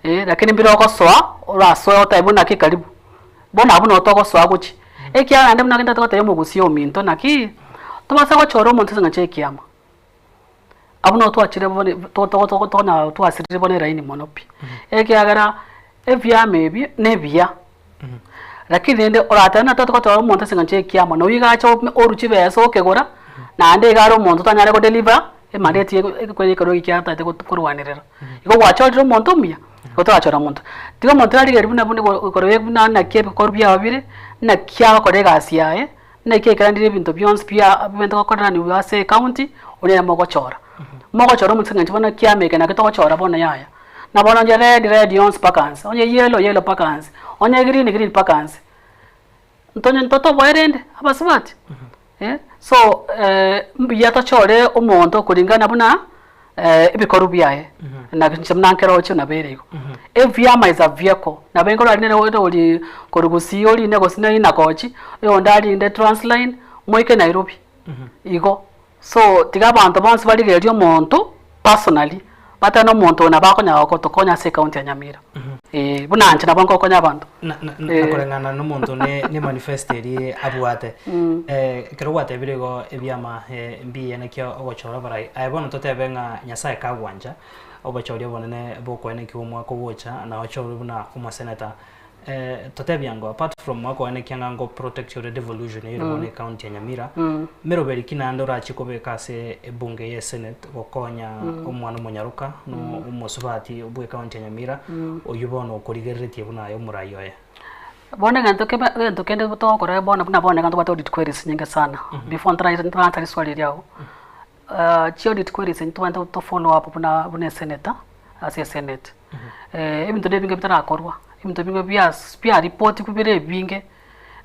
C: Eh, lakini mbire ogosoa, orasoe otebiwe buna naki karibu. Bono abwo noo togosoa gochia. Ekiagera naende buna gento togotebia omogusii ominto naki, tobasa gochora omonto ase eng'encho ya ekiama. Abwo nabo twachire bono to- to- to- tokonyara twasirire bono eraini mono pi, ekiagera ebiama ebi na ebiya, lakini rende oratebe ng'a togochora omonto ase eng'encho ya ekiama na oywo iga ache ome orwe chibesa okegora, naende iga are omonto otanyare go deliver emandeti eye ekero ekia atagete korwanerera. Igo gwachorire omonto omuya, igo torachora monto. Tiga omonto arigereria buna buna igoro buna naki ebikorwa biago bire, naki agokora egasi yaye. Naki ekerandirie ebinto bionsi bia bibente gokoreraniwa ase ecounty, oria nere mogochora. Mogochora omonto ase eng'encho bono kiama eke nakio togochora bono yaya. Na bono onye red red yonsi mpaka nse, onye yellow yellow mpaka nse, onye green green mpaka nse. Ntonye ntotoboe rende abasubati eh, so mbuya tochore omonto kulingana buna ebikorwa biaye, na inche buna nkeroche nabo ere igo. Ebiama is a vehicle, nabo enkorora rinde ori korwa gusii orinde gose na inakochi, oyonde arinde transline, moike Nairobi, igo. So tiga abanto bonsi barigererie omonto personally, batebe na omonto oyo nabo akonyara gotokonya ase ecounty ya Nyamira, eh, buna inche nabo ngokonya abanto.
B: Na na na koreng'ana na omonto ne ne manifesto eria abwate, ekero gwatebire igo ebiama mbiya naki ogochora abarai, aye bono totebe ng'a Nyasaye kagwancha, obochori obonene bokoenekiwa omwaka ogocha na ochorwe buna omoseneta, Totebie ango apart from okoenekia ng'a ngo protect ore devolution eyio ere bono ecounty ya Nyamira, meroberi ki naende orachie kobeka ase ebunge ye senate gokonya omwana omonyaroka na omosubati bwe ecounty ya Nyamira oyio bono okorigereretie buna aye omorai oye?
C: Bono egento kebe egento kende togokora bono buna bono iga ntobwate audit queries nyinge sana before ntara ntara answer riswali riago, chi audit queries ntobwenerete to follow up buna buna esenator ase esenate. Ebinto na ebinge bitarakorwa, ebinto ebinge bias biaripotigwe bire ebinge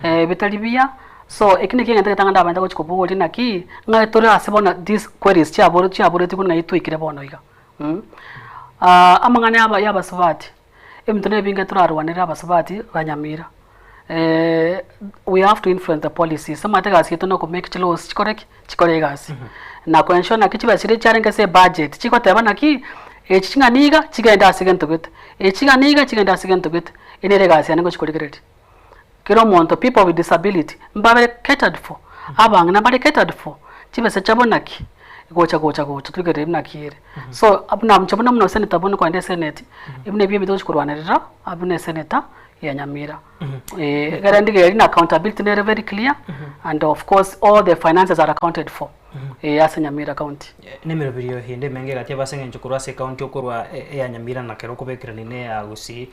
C: bitari buya, so eki nakio egento egetang'ani ndabande gochia koboria naki, ng'a tore ase bono these queries chiaboro chiaboretigwe ng'ai twaikire bono iga Amang'ana ya ya abasubati, ebinto na ebinge torarwanere abasubati ba Nyamira we have to influence the policies, omanyete egasi yaito na oko make chilaws chikore ki? Chikore egasi. Na ko ensure naki chibesa chiria chiarenge ase ebudget chigoteba naki, echi ching'ana iga chigende ase egento gete, echi ching'ana iga chigende ase egento gete, eye nere egasi yane ngochi korigereria. Kera omonto people with disability mbabere catered for, abang'ina mbare catered for, chibesa chiabo naki, gocha gocha gocha torigererie buna ki ere. So buna inche buna buna senator bono kogenda eseneti, ebi nabio ebinto togochi korwanerera buna esenator ya Nyamira. Ekero ndigereria na accountability nere very clear and of course all the finances are accounted for ase Nyamira county.
B: Nemeroberio ende emenge egati ebe ase eng'encho korwa ase ecounty okorwa eya Nyamira na kero okobekerania na eya Gusii,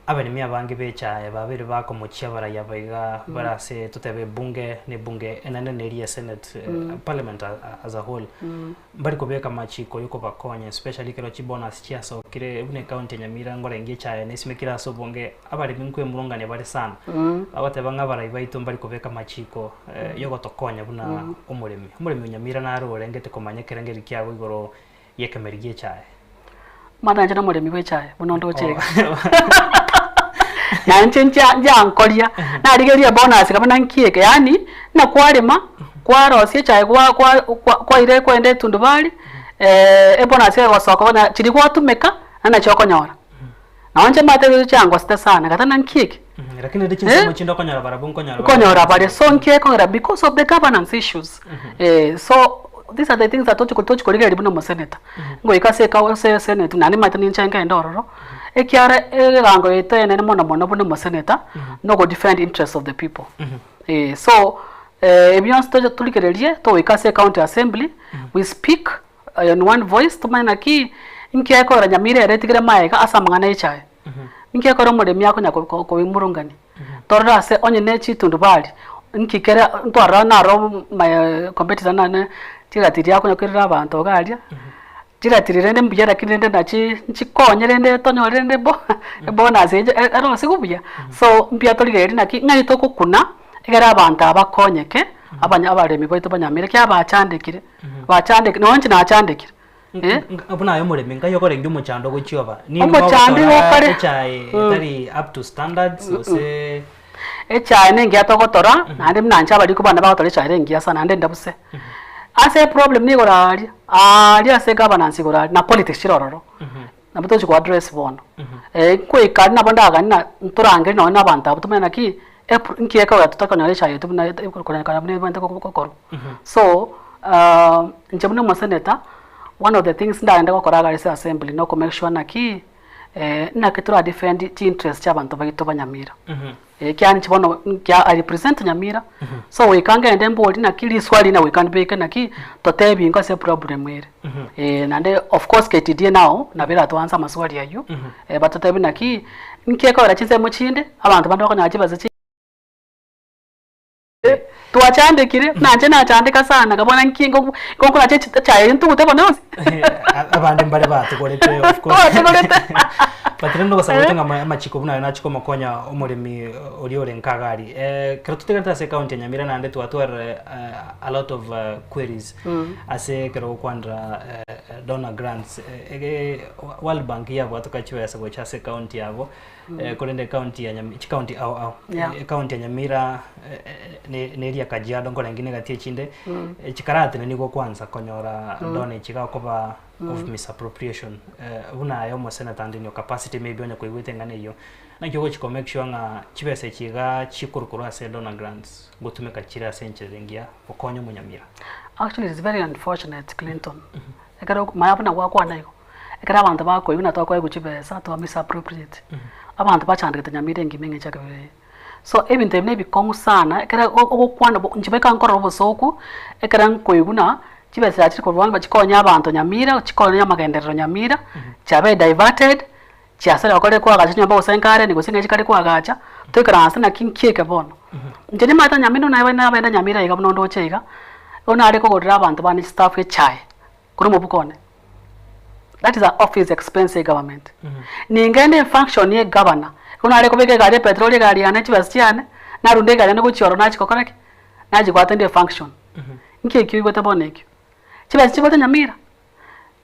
B: abaremi abange b'echae babeire bakomochia abarai aba iga bare ase totebe ebunge na ebunge enene na eria ya senate, parliament as a whole, mbari kobeka amachiko yokobakonya especially ekero chibonus chiasokire buna ecounty ya Nyamira nkorenge echae nesimekire ase obonge abaremi nkwemurungania bare sana, bagoteba ng'a abarai baito mbari kobeka amachiko yogotokonya buna omoremi. Omoremi o Nyamira naro orengete komanya ekerengerio kiago igoro y'ekemeri gi'echae.
C: Omanyete inche nomoremi bwe echae buna onde oche iga. Na inche nchia nchiankoria, narigereria ebonus buna nki eke yaani, buna kwarema, kwarosia echae gwa kwa kwa kwaira kwaenda etundubari, ebonus egosoka bono chiria gwatumeka, naende nachio okonyora. Nonye inche mbate ebinto chiangosete sana, ngateba nki eke?
B: Lakini rende chinsemo chinde okonyora barabwo nkonyora bare
C: Nkonyora bare, so nki ekogera because of the governance issues so these are the things that tochi tochi korigereria buna omosenator, ngoika ase eka ase esenate naende nimanyete ninche nkende ororo, ekiagera egegango yaito enene mono mono buna omosenator, nogo defend interest of the people so ebi bionsi toche torigererie togoika ase ecounty assembly, we speak in one voice tomanye naki, nki ekogera Nyamira ere etigere magega ase amang'ana ya echae. Inki ekero omoremi akonya koimurungania? Torore ase onye ne chitundubari, inki kere ntwarora naro my competitor nane chiratiri akonya koirera abanto iga aria, chiratiri rende mbuya lakini rende nachi nchikonye rende tonyore rende bo ebonus eche erosigwe buya. So mbuya torigereria naki ng'ai togokuna ekero abanto aba bakonyeke, abanya abaremi baito banyamire ekiagera bachandekire, bachandekire nonye inche nachandekire. Eh?
B: Buna aye omoremi, nkai okorenge omochando ogochia oba? Nigo
C: Omochando igo
B: mogotora
C: okare-
B: echae etari up to standards gose
C: Echae nengiya togotora, naende buna inche abarikwa bane bagotora echae ere engiya sana naende ndabuse. Ase eproblem nigo igoro aria, aaria ase egovernance igoro aria na politics chire ororo, nabo tochi ko address bono. Nkoika aria nabo ndaganie na ntorangerie nonye na abanto abwo tomanye naki, epro nki ekogera totakonyora echae yaito buna ekorokana buna ebwenerete gokorwa. So, inche buna omosenator, one of the things ndagende gokora iga ase assembly na oko make sure naki, naki tora defend chi interest chia abanto baito ba Nyamira. Ekiagera inche bono nkia I represent Nyamira, so goika ngende mborie naki riswali rinde goika mbeke naki, totebi ingo ase eproblem ere. Naende of course KTDA nao nabo erato answer amaswali aywo, batotebi naki, nki ekogera chinsemo chinde, abanto bande bakonyora chibesa chi. Twachandekire, buna inche nachandeka sana, nkabora nki nko nkorache echae eye ntugute bono yonsi.
B: Abande mbare batogorete of course.
C: Batogorete.
B: But rende ogosaba gwaito ng'a amachiko buna aye nachi komokonya omoremi oria ore nka iga aria. Ekero totigarete ase ecounty ya Nyamira naende twatwarire a lot of queries ase ekero gokwanera donor grants. World Bank yabwatoka chibesa gocha ase ecounty yabo. Korende ecounty ya Nyamira, chicounty ao ao, ecounty ya Nyamira neri ya Kajiado nkorenge negati echinde, chikarateneniwa kwanza konyora donor echi iga okoba of misappropriation. Buna aye omosenator ande in your capacity maybe onye koigwete eng'ana eyio, naki ogochi ko make sure ng'a chibesa echi iga chikorwa korwa ase donor grants ngotumeka chire ase enchera engiya gokonya omonyamira?
C: Actually it's very unfortunate Clinton, ekero maya buna gwakwana igo. Ekero abanto bakoigwa buna twakoegwa chibesa twa misappropriate, abanto bachandegete nyamira engima eng'encho ya kabere eye. So ebinto ebi na ebikong'u sana ekere ogokwana bo inche beka nkorora obosoku, ekere nkoigwa buna chibesa chiachire korwa bono chikonye abanto nyamira, chikonye amagenderero nyamira, chiabeire diverted, chiasarire gokora koagacha chinyomba gose egareni gose ng'a chikare koagacha, toikaranse naki nki eke bono. Inche nimanyete nyamira buna nabende nyamira iga buna ondoche iga, bono nare kogorera abanto bane chistaff echae. Korwa omobuko one. That is a office expense ye government. Ningende efunction ye governor, ekero nare kobeka egari ya petroli egari yane chibesa chiane, narunda egari yane gochia ororo nachia gokora ki? Nachia goattend efunction. Nki ekio oigwete bono ekio? Chibesa chibwate nyamira,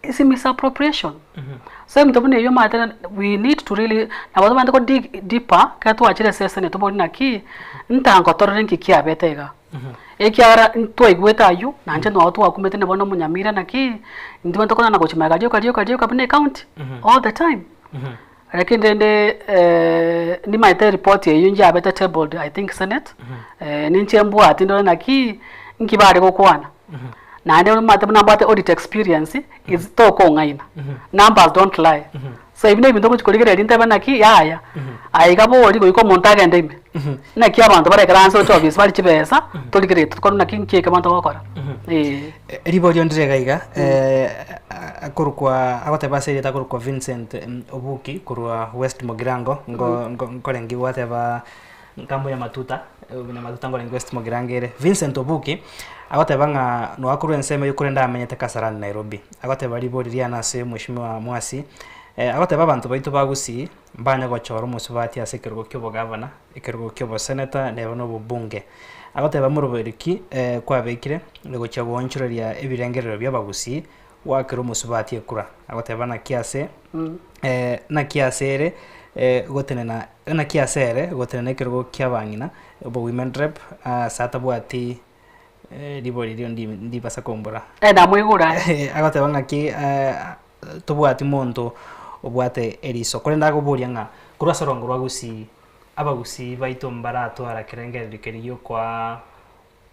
C: is misappropriation. So ebinto buna ebio omanyete we need to really, nabo tobwenerete ko dig deeper, ekero twachire ase esenate tobori naki, ntango torore nki kiabete igaa. Ekiagera ntwaigwete ayio, na inche noo twakumete na bono omonyamira naki, intwe tokonyara gochia magega rioka rioka rioka buna ecounty, all the time. Lakini rende nimaete eripoti eyio njabete tabled I think senate, ninche mbwati ndore naki, nki bare gokwana. Naende omanyete buna mbwate audit experience, is tokong'aina, numbers don't lie. So ebi nebinto ogochi korigereria ntebe naki yaya, aye iga bori goika omonto agende ime, naki abanto barekeranse gocha ofisi barie chibesa, torigererie tokore naki nki eke abanto bagokora, eh.
B: Riborio ndire iga iga, akorokwa agoteba ase erieta akorokwa Vincent Obuki korwa West Mugirango, nko nko nkorenge gwateba nkambo ya matuta, matuta nkorenge West Mugirango ere. Vincent Obuki, agoteba ng'a noakorwa ensemo eywo korende amenyete Kasarani Nairobi. Agoteba ribori riane ase mweshimiwa Mwasi, agoteba abanto baito ba Gusii mbanye gochora omosubati ase ekerogo kia obogavana, ekerogo kia oboseneta neba na obobunge. Agoteba moroberi ki kwabekire gochia goonchoreria ebirengerero bia abagusii. Goakera omosubati ekura, agoteba naki ase naki ase ere gotenena naki ase ere gotenena ekerogo ki'abang'ina, obo women rep, ase atabwati ribori riria ndi ndibasa kombora.
C: Eh, namoigure aye.
B: Agoteba ng'aki tobwati monto obwate eriso, korende agoboria ng'a korwa ase orongo rwa gusii, abagusii baito mbaratwara kerengererio keria giokoa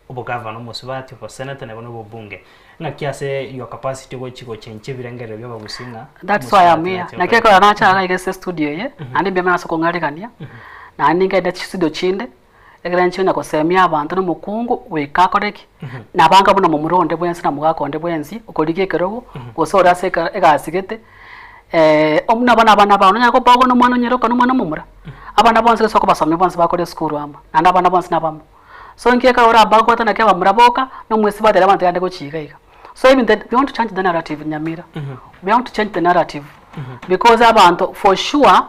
B: obogavana, omosubati, oboseneta nabo na obobunge. Ng'aki ase your capacity ogochi gochenchia ebirengererio bia abagusii ng'a
C: That's why I'm
B: omosubati
C: here.
B: nache
C: Naki
B: gokora
C: ekero nacha iga iga ase estudio eye, naende mbuya mono ase okong'aregania, naende ningende chistudio chinde, ekero inche onya gosemia abanto na omokungu goika akore ki? Nabanga buna momura onde bwensi na omogaka onde bwensi, okorigia ekerogo, gose ore ase eka egasi gete, buna bono abana bao nonye kobagwa na omwana onyeroka na omwana omomura, abana bonsi gose okobasomia bonsi bakore esukuru amo, naende abana bonsi nabamo. So inki ekero orabagwate naki abamura boka, na omwesi batari abanto yande gochia iga iga. So ebinto we want to change the narrative Nyamira, we want to change the narrative because abanto for sure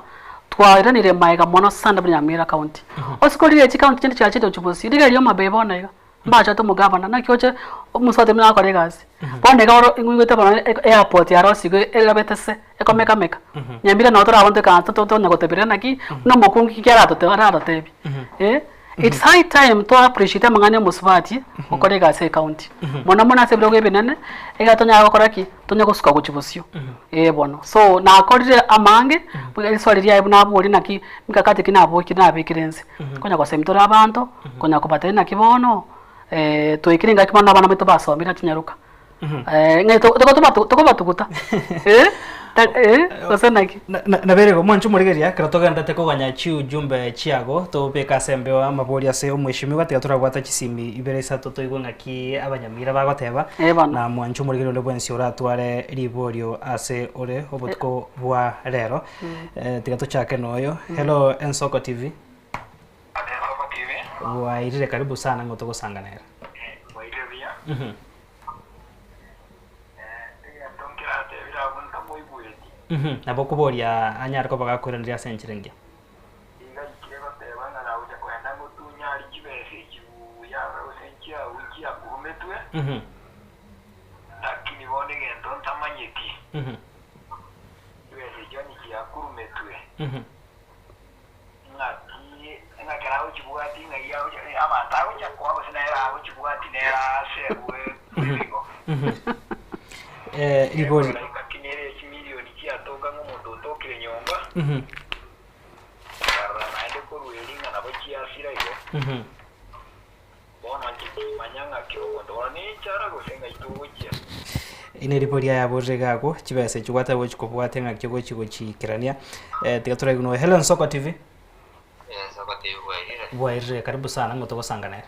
C: twairanire maega mono sana buna Nyamira county. Ase korigereria chicounty chinde chiachire gochia bosio, rigereria Homa Bay bono iga, mbachete omogavana naki oche omosubati buna akore egasi. Bono iga oro ing'uigwete bono airport yarosigwe erabete se, ekomekameka. Nyamira nabo torabote toikaranse tonya goteberera naki, buna omokungu ki aratote aratotebie eh. It's high time to appreciate amang'ana ya omosubati okore egasi ecounty. Mono mono ase ebirogo ebinene, ekero tonyara gokora ki? Tonya gosuka gochia bosio, eh bono. So nakorire amange, buna riswali riaye buna aboria naki mikakati ki naboki nabekire inse. Konya gosemia tore abanto, konya kobatebia naki bono, twaikire engaki bono abana baito basomire chinyaroka. Ng'a tokobatuguta gose naki?
B: Nabo igo, mwanche omorigereria, ekero togenderete koganya chiujumbe chiago, tobeke ase embeo amabori ase omweshimiwa, tiga torabwate chisimi ibere isato toigwe ng'aki abanyamira bagoteba,
C: Eh, bono.
B: na mwanche omorigereria onde bwensi oratware riborio ase ore obotuko bwa rero. Tiga tochake noyo. Hello Ensoko TV.
D: Ensoko TV.
B: Bwairire karibu sana ng'o togosanga nere.
D: Bwairire buya. Egento nkeratebire abwo ntamoigweti.
B: Nabo okoboria anyare koba gakoiraneria ase enchera engiya.
D: Igaikire goteba ng'a nagocha kogenda ngotunya aria chibesa echi buya gose nchiagwe nchiakurumetwe, lakini bono egento ntamanyeti, chibesa echio onye chiakurumetwe, Ng'aki ng'a ekero agochibwati ng'ai agocha abanto agocha koa gose nere agochibwati nere aserwe igo.
B: Eh, ribori.
D: Ng'aki nere chimilioni chiatoka ng'a omonto otokire nyomba, nkarora naende korwa erio ng'a nabo chiasira igo. Bono inche timanya ng'a kera omonto bono nenchara gose ng'ai togochia.
B: Eri neribori riayaborire iga agwo, chibesa echi gwateba gochi kobwatia ng'aki ogochi gochiikerania. Eh, tiga toraigwe noyo. Hello Nsoko TV.
E: Ensoko TV bwairire.
B: Bwairire, karibu sana, ng'o togosanga nere?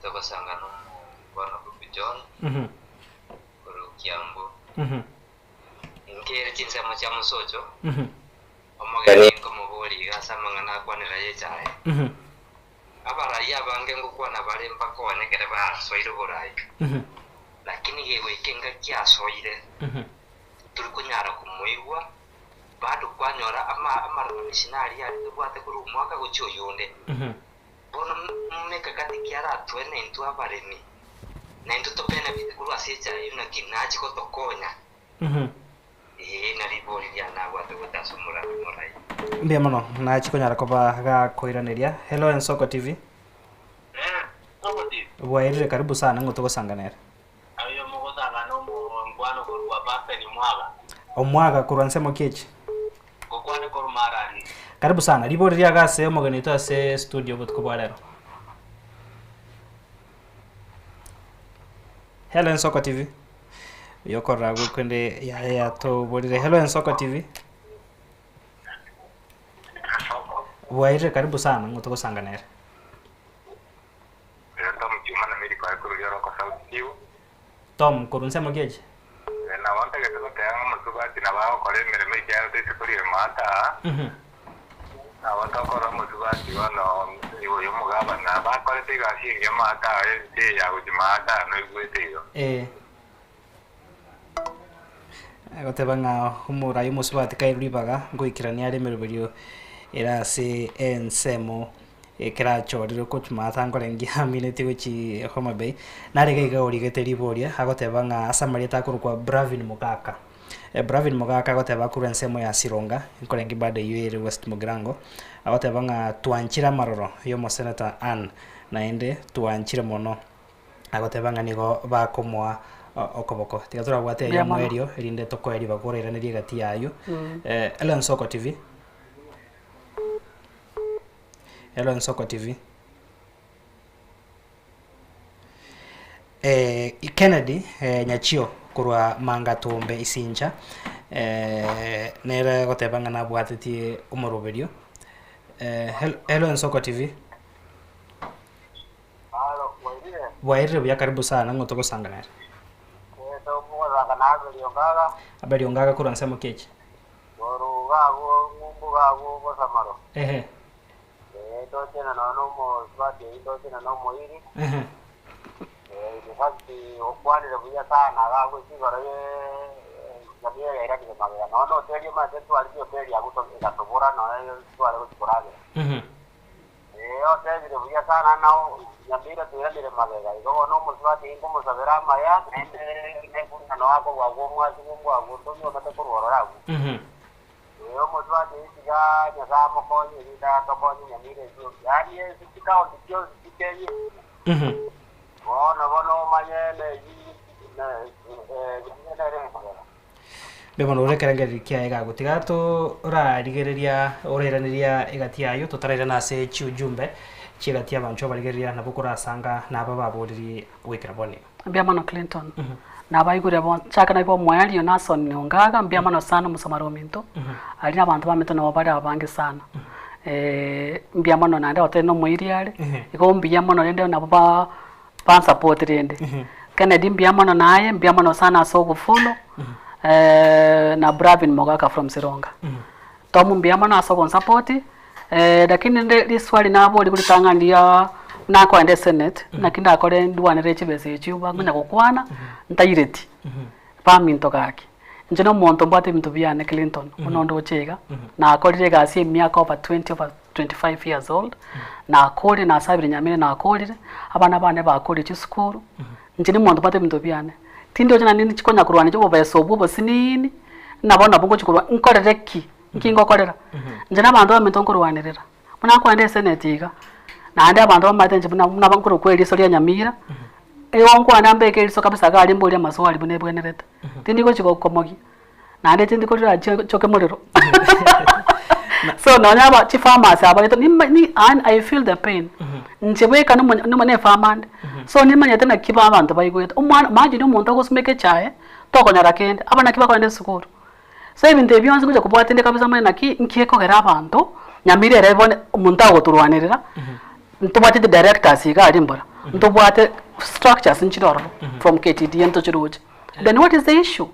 E: Togosanga na omongwana Bubu John korwa Kiambu. Nkere chinsemo chia Mosocho, omogeni nkomoboria iga ase amang'ana akwanera y'echae. Abarai abange ngokwana bare mbakonye ekero basoire oborai, lakini gegoika engaki asoire, titori konyara komoigwa, bado kwanyora amalalamishi naria aria tobwate korwa omwaka gochia oyonde. Bono mekakati ki aratwe naintwe abaremi, naintwe tobenefite korwa ase echae eyio naki nachi gotokonya? Ee, na ribori riane nabwate gocha ase omorabia omorai.
B: Mbuya mono, nachi konyara koba gakoiraneria. Hello Ensoko TV.
F: Ensoko TV.
B: Bwairire karibu sana ng'o togosanga nere.
F: Aye mogosanga nomongwana korwa Pastor Mwaga.
B: Omwaga korwa nsemo ki echi?
F: Ngokwane korwa Marani.
B: Karibu sana. Ribori riago ase omogeni oito ase studio obotuko bwa rero. Hello Ensoko TV. Oyokorora agwo kende yaye yatoborire. Hello Ensoko TV. Bwairire karibu sana ng'o togosanga nere.
D: Tom Juma na Mary Kwae korwa Rioroko South Kivu.
B: Tom korwa nsemo ki echi?
D: Nabo ntagete goteba ng'a omosubati nabo agokora emeremo ekiagera toise koriema ata aa. Nabo tokorora omosubati bono oyo omogabana bakorete egasi engiya maate aa ense eye ya gochia maate aa noigwete igo.
B: Ee. Agoteba ng'a omorai omosubati kairwe ribaga ngoikerania are emeroberio ere ase ensemo. Ekero achorire gochia maata nkorengia aminetie gochia Homa Bay, nare iga iga origete riboria agoteba ng'a ase amarieta akorokwa Bravin Mogaka. Bravin Mogaka agoteba akorwa ensemo ya Sironga, nkorengia bado eywo ere West Mugirango, agoteba ng'a twanchire amaroro ya omosenator Ann, naende twanchire mono. Agoteba ng'a nigo bakomoa okoboko. Tiga torabwate
C: Mbuya
B: eyemo
C: mono.
B: erio erinde tokoe ribaga orairanerie egati yayo. Ellen Soko TV. Hello Nsoko TV. Eh, Kennedy eh, Nyachio korwa Mangatombe Isincha eh, nere goteba ng'a nabwatetie omoroberio eh, hel- hello Nsoko TV.
D: Halo, bwairire?
B: Bwairire buya karibu sana ng'o togosanga nere.
D: Eh, tokogosanga na Abeli Ongaga,
B: Abeli Ongaga korwa nsemo ki echi?
D: Koru iga abwo ng'umbu iga abwo bosamaro.
B: Ehe.
D: Eh, ndochena nonya na omosubati oyio ndochena na omoiri.
B: Ehe.
D: Eh, in fact okwanire buya sana iga abwo ase igoro ye jamii eye yairanire magega. Nonya na hoteli omanyete ntware chihoteli abwo to egatobora nonya tware gochia koragera.
B: Mhm.
D: Ee, otebire buya sana nao Nyamira toiranire magega. Igo bono omosubati inkomosabera amaya, naende nebuna noa akobua agwo omwasi bw'ombwa agwo ntonyuomete korwa ororo agwo. Ee, omosubati oyio tiga Nyasae amokonye erinde atokonye Nyamira echio. Yaani ase chikaunti chionsi chi'Kenya ime. Bono bono omanye neyio Nyamira nere emagega.
B: Mbuya mono ore ekerengererio kiaye gagotiga torarigereria orairaneria egati yayo totarairana ase chiujumbe chi'egati y'abancho abarigereria nabo korasanga naba baboriri goikera bono iga.
C: Mbuya mono Clinton. Nabaigure bonsi, nchake naigwe omoerio Nason Ongaga, mbuya mono sana omosomari ominto, aria abanto baminto nabo bare abange sana. Mbuya mono naende otebe na omoiri are, igo mbuya mono rende nabo ba bansupport rende. Kennedy mbuya mono naye, mbuya mono sana ase ogofollow, na Bravin Mogaka from Sironga. Tom mbuya mono ase ogonsupport, lakini rende riswali naboria ritang'ani riaa nakoenda esenate, naki ndakore ndwanere chibesa echio bakonya gokwana, ntaireti, baminto gaki. Inche na omonto mbwate ebinto biane Clinton, buna ondoche iga, nakorire egasi emiaka over 20 over 25 years old, nakorire nasabire nyamira nakorire, abana bane bakorire chisukuru, inche na omonto mbwate ebinto biane. Tindoche naende ninchi konya korwania obobesa obwo obosiniini, nabo nabo ngochi korwa nkorere ki? Nki ngokorera? Inche na abanto baminto nkorwanerera, buna nkoenda eseneti iga, naende abanto bamaete inche buna buna nkorokwa eriso ria nyamira, igo nkwana mbeke eriso kabisa iga aria mborie amaswali buna ebwenerete, tindi gochi gokomogia, naende tindi korira nchoke morero so nonya aba chifarmers aba gete nima ni yaani I feel the pain, inche bweka nomonye nomo na efarmer inde, so nimanyete naki ba abanto baigwete, omwana imagine omonto ogosumeka echae, tokonyora kende, abana naki bakogenda esukuru. So ebinto ebi bionsi ngocha kobwatia inde kabisa manye naki nki ekogera abanto, nyamira ere bono omonto agotorwanerera, ntobwate chidirectors iga aria mbora, ntobwate structures nchire ororo from KTDA ntochiroche, then what is the issue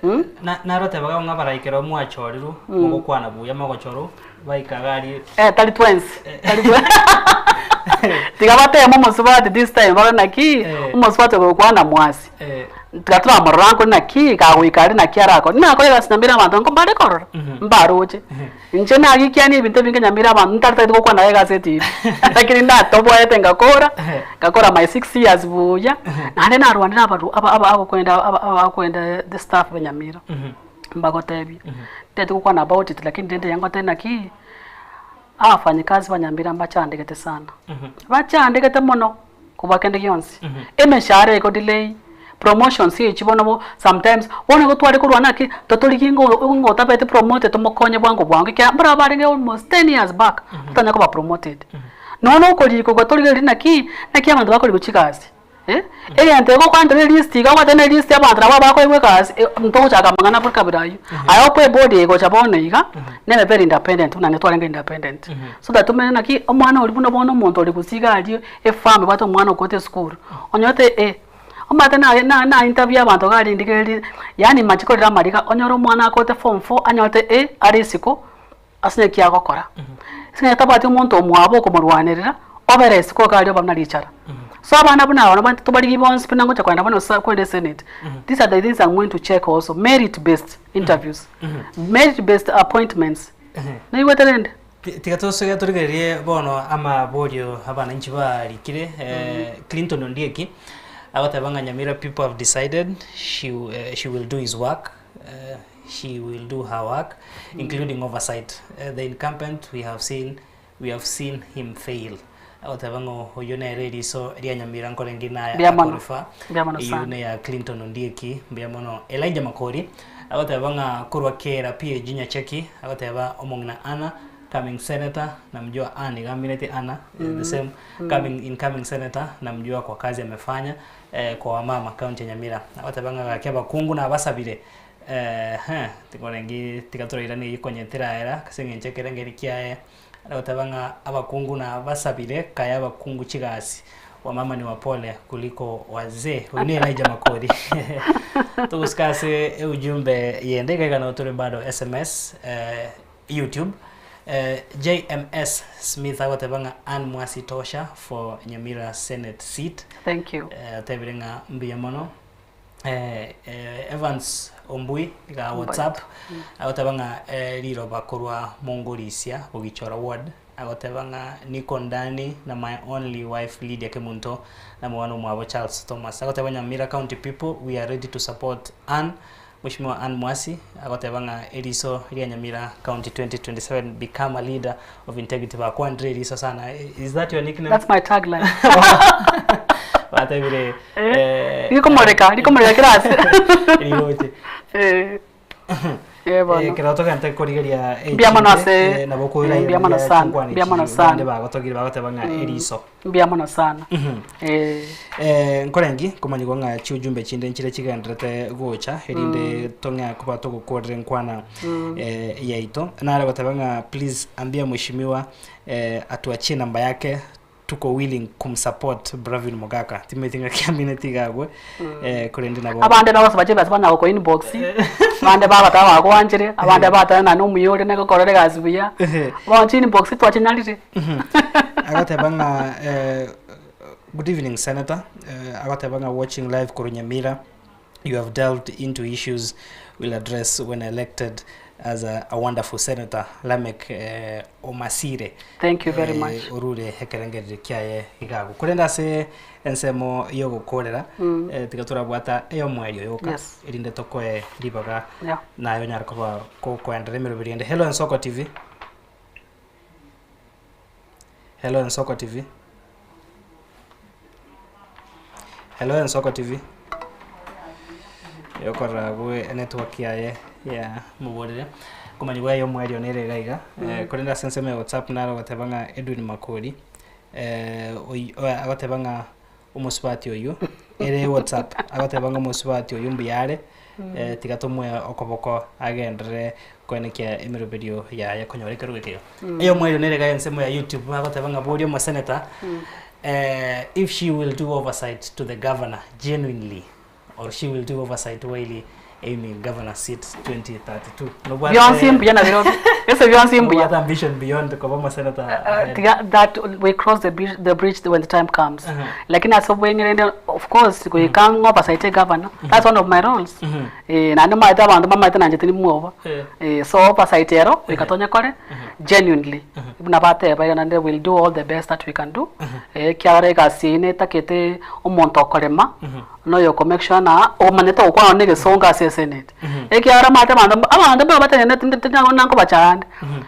C: mh?
B: Na narotebaga ng'a abarai ekero mwachorirwe, mogokwana buya mogochorwa, baika iga aria.
C: Eh tari twensi, tari twensi tiga bateme omosubati this time barore naki,
B: Eh.
C: omosubati ogokwana mwasi.
B: Eh.
C: Tiga toramorora nkore naki, kagoika aria naki arakore. Nakore egasi nyamira abanto nko mbare korora, mbaroche. Inche nagikiania ebinto ebinge nyamira abanto ntaritagete gokwana naye egasi etibi. Lakini natoboete ngakora, ngakora my six years buya, naende narwanire abaru aba aba abakwenda aba abakwenda the staff ba Nyamira, mbagotebie, ntagete gokwana about it lakini rende ngotebie naki, abafanyikazi ba Nyamira mbachandegete sana, bachandegete mono. Kobua kende gionsi, emeshahara ego delay, promotions echi bono bo sometimes, bono igo tware korwa naki, totorigie ng'a ng'a otabete promoted tomokonye bwango bwango ekiagera mbare abarenge almost ten years back, totanya koba promoted. Nonya okorikwa igo torigereria naki, naki abanto bakorigwa chigasi eh, egento egokwantere elist iga obwate na elist ya abanto nabo abakoegwa egasi ntogochaka amang'ana abwo kabira aywo. Aye okoe eboard eye gocha bono iga, nebe very independent buna twarenge independent. So that tomanye naki, omwana oria buna bono omonto ore gose iga aria efarm ebwate omwana okoete esukuru, onyorete eh, omanyete naye na na interview abanto iga aria ndigererie, yaani mache korera amariga, onyore omwana akoete form four anyorete A are isiko, ase naki agokora. Ase eng'encho tabwati omonto omwabo okomorwanerera, obere isiko iga aria oba buna richara. So abana buna aba nabo tobarigie bonsi buna ngocha kogenda bono sa korende esenate, these are the things I'm going to check also, merit based interviews, merit based appointments, naigwete rende?
B: Tiga tosoge torigererie bono amaborio abananchi barikire Clinton Ondieki agoteba ng'a Nyamira people have decided she she will do his work she will do her work including oversight the incumbent we have seen we have seen him fail agoteba ng'a oyio nere eriso ria Nyamira nkorenge naye
C: Mbuya mono.
B: akorifa
C: Mbuya mono
B: eyio
C: sana.
B: neya Clinton Ondieki mbuya mono Elijah Makori Agoteba ng'a korwa kera PAG Nyacheki agoteba omong'ina Anna coming senator namjua Ann iga amineti Anna the same coming incoming senator namjua kwa kazi amefanya kwa wamama county ya Nyamira. Agoteba ng'a gaki abakungu nabasabire eeh tikorenge tiga torairane eyio konya teraera ase eng'encho ekerengeri kiaye Agoteba ng'a abakungu nabasabire kae abakungu chigasi, wamama ni wapole kuliko wazee. Oyo ni Elijah Makori. Togosika ase eujumbe yende iga iga nabo tore bado SMS, YouTube. JMS Smith agoteba ng'a Ann Mwasi tosha for Nyamira Senate seat.
C: Thank you.
B: Otebire ng'a mbuya mono. Evans Ombui iga WhatsApp agoteba ng'a riroba korwa Mongorisia Bogichora ward agoteba ng'a niko ndani na my only wife Lydia Kemunto na mwana omwabo Charles Thomas agoteba Nyamira county people we are ready to support Ann Mweshimiwa Ann Mwasi agoteba ng'a eriso ria Nyamira county 2027 become a leader of integrity bakwanire eriso sana is that your nickname?
C: That's my tagline.
B: Batebire
C: Rikomoreka, rikomoreka kera ase.
B: Rigoche.
C: Eh. Eh, bono.
B: Ekero togente korigeria
C: Mbuya mono ase-
B: nabo koira
C: mbuya mono sana, mbuya mono sana.
B: bagotogire bagoteba ng'a eriso.
C: Mbuya mono sana. Eh.
B: Eh, nkorengi komanyigwa ng'a chiujumbe chinde nchire chigenderete gocha erinde tong'ea koba togokorera enkwana eh, yaito. Nare goteba ng'a please ambia mheshimiwa eh, atuachie namba yake tuko willing kumsupport Bravin Mogaka. Timanyeti ng'a kiamineti iga agwo eh, korende nabo
C: Abande bagosaba chibesa banya goko inbox, abande bagateba bagwanchire, abande bateba nane omuya ore negokorera egasi buya. Bono chi inbox twachinyarire.
B: Agoteba ng'a eh, good evening senator, eh, agoteba ng'a watching live korwa Nyamira, you have delved into issues will address when elected as a, a wonderful senator Lameck eh, Omasire.
C: Thank you very much.
B: Eh, orure ekerengereri kiaye igago. Korende ase ensemo yogokorera eh, tiga torabwata eyomoerio yoka
C: Yes.
B: erinde tokoe ribaga
C: Yeah.
B: naye onyare koba kokoenderera emeroberi ende. Hello Ensoko TV. Hello Ensoko TV. Hello Ensoko TV. Yokorora abwo enetwork yaye ya moborere. Komanyigwa yaye omoerio nere iga iga. Eh, korende ase ensemo ya WhatsApp naro ogoteba ng'a Edwin Makori eh, oy- oe- agoteba ng'a omosubati oyio ere WhatsApp agoteba ng'a omosubati oyio mbuya are eh, tiga tomoe okoboko agenderere koenekia emeroberio yaye konyora ekerogo ekeigo. Eyomo erio nere iga ensemo ya YouTube agoteba ng'a boria omosenator eh, if she will do oversight to the governor genuinely or she will do oversight while aiming governor seat 2032. Nobwate-
C: Bionsi mbuya na birobio. Ese bionsi mbuya.
B: nobwate ambition beyond koba omosenator ahead.
C: Tiga that we cross the bridge, the bridge when the time comes. Lakini ase obweng'erende of course goika ng'a oversight governor that's one of my roles. Eh, naende omanyete abanto mbamaete nainche tindi mwoba. Eh, so oversight ero goika tonyekore genuinely buna bateba iga naende we'll do all the best that we can do eh, ekiagera egasi eyio netakete omonto okorema na oyo oko make sure ng'a omanyete gokwana na egesongo ase esenate. Ekiagera omanyete abanto abanto mbaro batenenete ntindi nkobacha ande,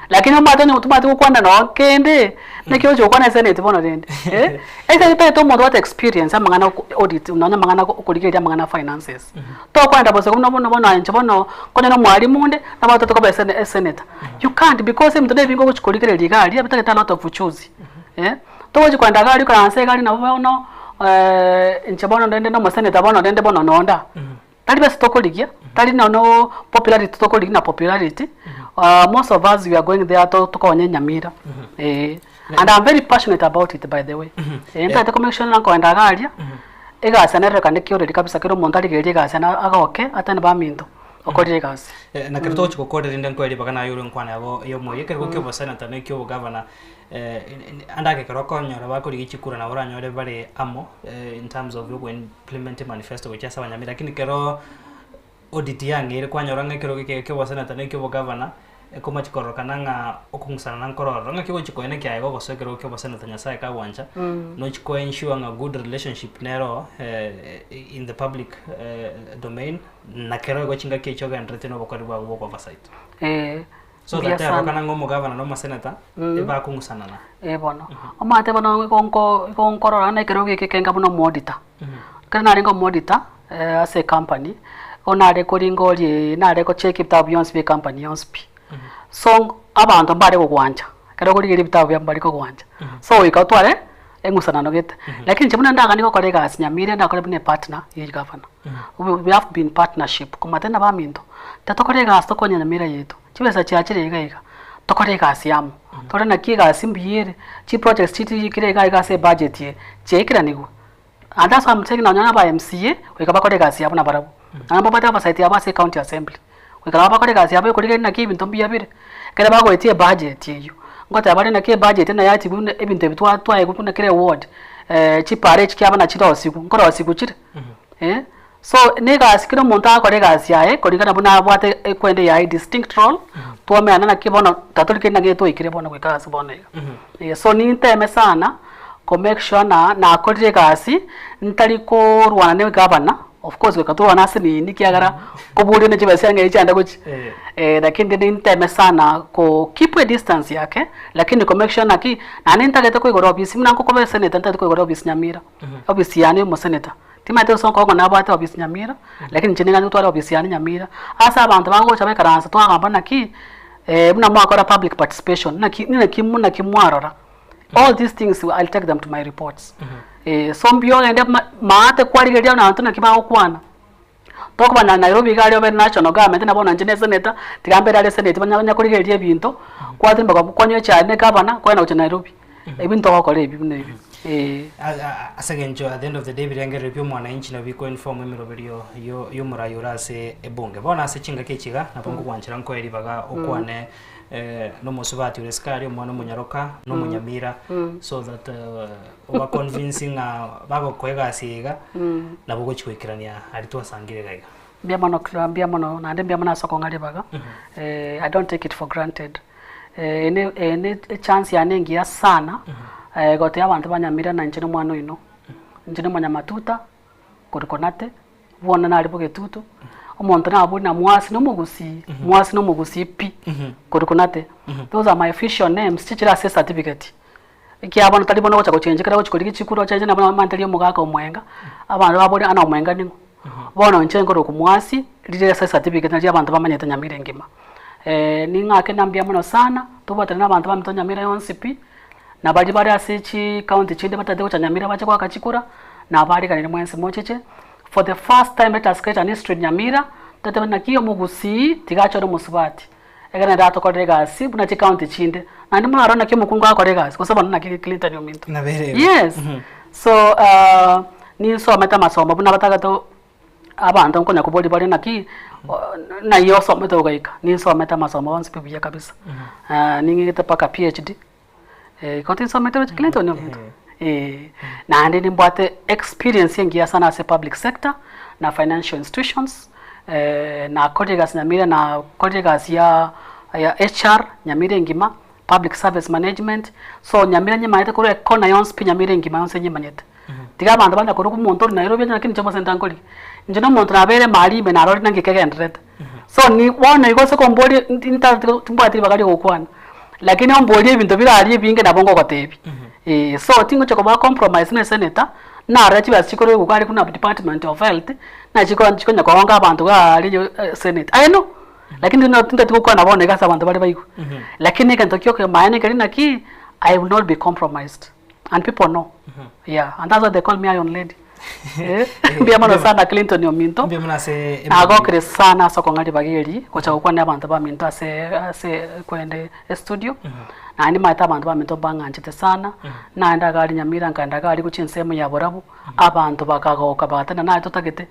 C: lakini omanyete onye tomanyeti gokwana noo kende, naki ogocha gokwana esenate bono rende eh, ekero totagete omonto obwate experience amang'ana oko audit nonya amang'ana okorigereria amang'ana a finances. Tokoenda bosa buna bono bono inche bono nkonye na omwalimu onde, nabo tote koba esene esenator. You can't because ebinto na ebinge ogochi korigereria iga aria bitagete a lot of uchuzi eh. Togochi koenda iga aria oikaranse iga aria nabo bono inche bono rende na omosenator bono rende bono nonde aa. Tari besa tokorigia, tari nonya popularity tokorigia na popularity, most of us we are going there to tokonye Nyamira eh. And I'm very passionate about it by the way. Eh, ntagete ko make sure ng'a nkoenda iga aria, egasi yane erorekane ekioreri kabisa kera omonto arigererie egasi yane agoke atane baminto okorire egasi.
B: Eh, na kero togochi gokora rende nkoe ribaga naye ore nkwana yabo ya omoyio, ekerogo kia obosenator na ekia obogavana ande ake ekero okonyora bakorigia chikura nabo oranyore bare amo in terms of yogo implement manifesto gochia ase abanyamiri lakini kero audit yang'eire kwanyora ng'a ekerogo eke kia obosenator na ekia obogavana. Ekomochi kororokana ng'a okong'usanana nkorororo, ng'aki ogochi koenekia aye gogosoa ekerogo kia obosenator Nyasaye kagwancha, nochi ko ensure ng'a good relationship nero in the public domain, na kero igo chingaki echio ogendererete na obokori bwago bwa oversight.
C: Eh,
B: So
C: mbuya
B: that
C: sana.
B: terorokana ng'a omogavana na omosenator ebakong'usanana.
C: Eh bono, omanyete bono igo nko igo nkorora na ekerogo eke ekenga buna omoauditor. Ekero narenge omoauditor, ase ecompany, igo nare koringoria nare gochecki ebitabu bionsi bia ecompany yonsi pi. So abanto mbare gogwancha, ekero okorigereria ebitabu biabo mbari kogwancha. So goika otware eng'usanano gete. Lakini inche buna ndaganie gokora egasi Nyamira ndakore buna epartner ya egavana. We have been partnership, komanyete nabaminto, totokore egasi tokonye Nyamira yaito. Chibesa chiachire iga iga, tokore egasi amo, tore naki egasi mbuya ere, chiprojects chitigikire iga iga ase ebudget eye, chiaikeranigwe. And that's why I'm saying nonye na aba MCA, goika bakore egasi yabo nabarabwo. Naende mbabwate oversight yabo ase ecounty assembly, goika nabo bakore egasi yabo yokorigeri naki ebinto mbuya bire, ekere bagoetia ebudget eywo, ngoteba bare naki ebudget eye yachigwa buna ebinto ebi twa twaegwa buna kera eward, chipara echi kiaba nachirosiwu, nkorosiwu chire eh. So negasi kera omonto agakora egasi yaye korengana buna abwate ekwende yaye distinct role, twameana naki bono tatori kende naki twaikire bono goika ase bono iga. Eh so ninteme sana ko make sure ng'a nakorire egasi ntari korwana na egavana, of course goika torwane ase nini ekiagera koboria ne chibesa chiane ng'ai chiaenda gochia, lakini rende ninteme sana ko keep a distance yake, lakini ko make sure naki naende ntagete koigora ofisi buna nkokoba eseneta ntagete koigora ofisi Nyamira, ofisi yane ya omoseneta. Timanyeti gose okoba ng'a nabwate ofisi Nyamira, lakini inche niga ntware ofisi yane Nyamira, ase abanto bagocha baikaransa twagamba naki, buna mwakora public participation, naki naki naki mwarora, all these things I'll take them to my reports. So mbuya ogende ma maate kwarigereria buna abanto naki bagokwana, tokoba na Nairobi iga aria obe national government na bono inche ne senator, tiga mbere aria esenate banya banya korigereria ebinto, kwatimoka kwanywa echae na egavana, kwagenda gochia Nairobi. Ebi ntogokora ebi buna ebi, eh.
B: Ase eng'encho at the end of the day ebirengererio bia omwananchi nabio bikoinform emeroberio yo yomorai ore ase ebunge. Bono ase chingaki echi iga, nabo nkogwanchera nkoe ribaga okwane nomosubati ore sukari, omwana omonyaroka, na omonyamira so that oba convince ng'a bagokoa egasi eye iga, nabo ogochi goikerania aria twasangire iga iga.
C: Mbuya mono Clara, mbuya mono naende mbuya mono ase okong'a ribaga, I don't take it for granted. Eye ne eye ne echance yane engiya sana, gotebia abanto ba Nyamira na inche na omwana oino, inche na omonyamatuta, korwa Konate, bono nare bogetutu, omonto nabori na mwasi na omogusii, mwasi na omogusii pi, korwa Konate. Those are my official names chichire ase ecertificate. Ekiagera bono tari bono ogocha gochencha ekero ogochi korigia chikura ochenche nabo omanyete riria omogaka omwenga, abanto babore ana omwenga ning'o. Bono inche nkorokwa mwasi, riria ase ecertificate nario abanto bamanyete Nyamira engima. Ning'ake na mbuya mono sana, tobwatane na abanto baminto Nyamira yonsi pi, na baria bare ase chicounty chinde batagete gocha Nyamira bache goaka chikura, nabariganire mwensi mocheche, for the first time let us create an history in Nyamira, totebe naki omogusii tiga achore omosubati. Ekero naende atokorire egasi buna chicounty chinde, naende morarore naki omokungu agokora egasi, gose bono naki Clinton ominto.
B: Nabere igo.
C: Yes. So ninsomete amasomo buna batagete abanto nkonya koboria bare naki nai osomete ogaika, ninsomete amasomo onsi pi buya kabisa. Ning'egete mpaka PhD, igo tinsomete gochia Clinton ominto. Eh, naende nimbwate experience engiya sana ase public sector na financial institutions, nakorire egasi Nyamira nakorire egasi ya ya HR Nyamira engima, public service management, so Nyamira nyemanyete korwa ekona yonsi pi Nyamira engima yonsi nyemanyete. Tiga abanto banya korwa omonto ore Nairobi onye lakini inche omosente nkorigia. Inche na omonto nabeire mahali ime narorire naki kegendererete. So ni bono igo ase komboria nti nta timbwati ribaga ria gokwana, lakini omborie ebinto bire aria ebinge nabo ngogotebia. Eh, so tingocha koba compromise na esenator, narora chibesa chikorwa igoro aria buna department of health, nachi chikonya koonga abanto iga aria senate, I know lakini tintati gokwana bono iga ase abanto bare baigwe. Lakini egento kia okemaene nkeri naki, I will not be compromised and people know, yeah, and that's why they call me iron lady. Eh, mbuya mono sana Clinton ominto,
B: Mbuya mono ase
C: nagokire sana ase okong'a ribaga eri, gocha gokwania abanto baminto ase ase kwende estudio, naende nimanyete abanto baminto mbang'anchete sana, naende iga aria Nyamira nkaenda iga aria gochia ensemo ya borabu, abanto bakagoka bagateba naye totagete,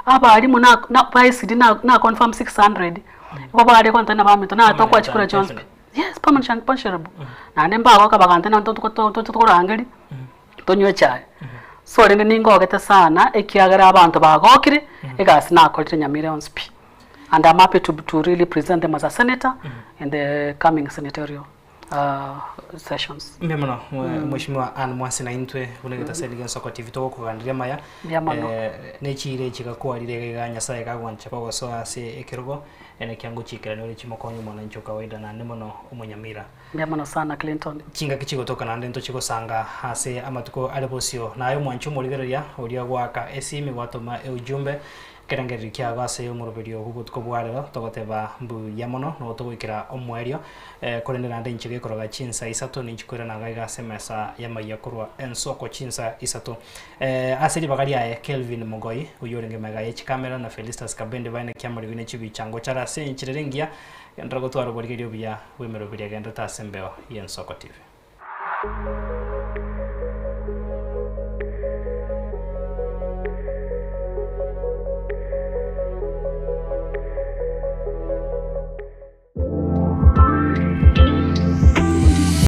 C: abalimu na na ba ECD na na confirm 600, igo bare gontebia baminto naye tokoa chikura chionsi pi, yes permanent and pensionable, naende mbagoka bagantebia ntokorangeria. Tonywe echae. So rende ningogete sana ekiagera abanto bagokire egasi nakorire Nyamira yonsi pi. And I'm happy to, to really present them as a senator in the coming senatorial uh, sessions.
B: Mbuya mono Mheshimiwa Ann Mwasi na intwe buna egetaseri gia Nsoko TV togokoganderia amaya.
C: Mbuya mono.
B: Eh, ne chiira echi gakwarire iga iga Nyasaye gagwancha kogosoa ase ekerogo ene kiangochikerania ore chimokonye omwananchi o kawaida naende mono omonyamira.
C: Mbuya mono sana Clinton.
B: Chingaki chigotoka naende ntochie gosanga ase amatuko are bosio. Naye omwanchi omorigereria oria goaka esimi gwatoma eujumbe ekerengererio kiago ase omoroberio bw'obotuko bwa rero togoteba mbuya mono nogo togoikera omoerio korende naende inche gekoroga chinsa isato ninchi koirana iga iga ase emesa y'amayia korwa ensoko chinsa isato. Ase ribaga riaye Kelvin Mogoi oyio orenge magega ye chikamera na Felistus Kabende baene kiamorigwe ne chibicha ngochare ase enchera ere engiya Genderera gotwara oborigereria obuya bw'emeroberi egenderete ase embeo y'Ensoko TV.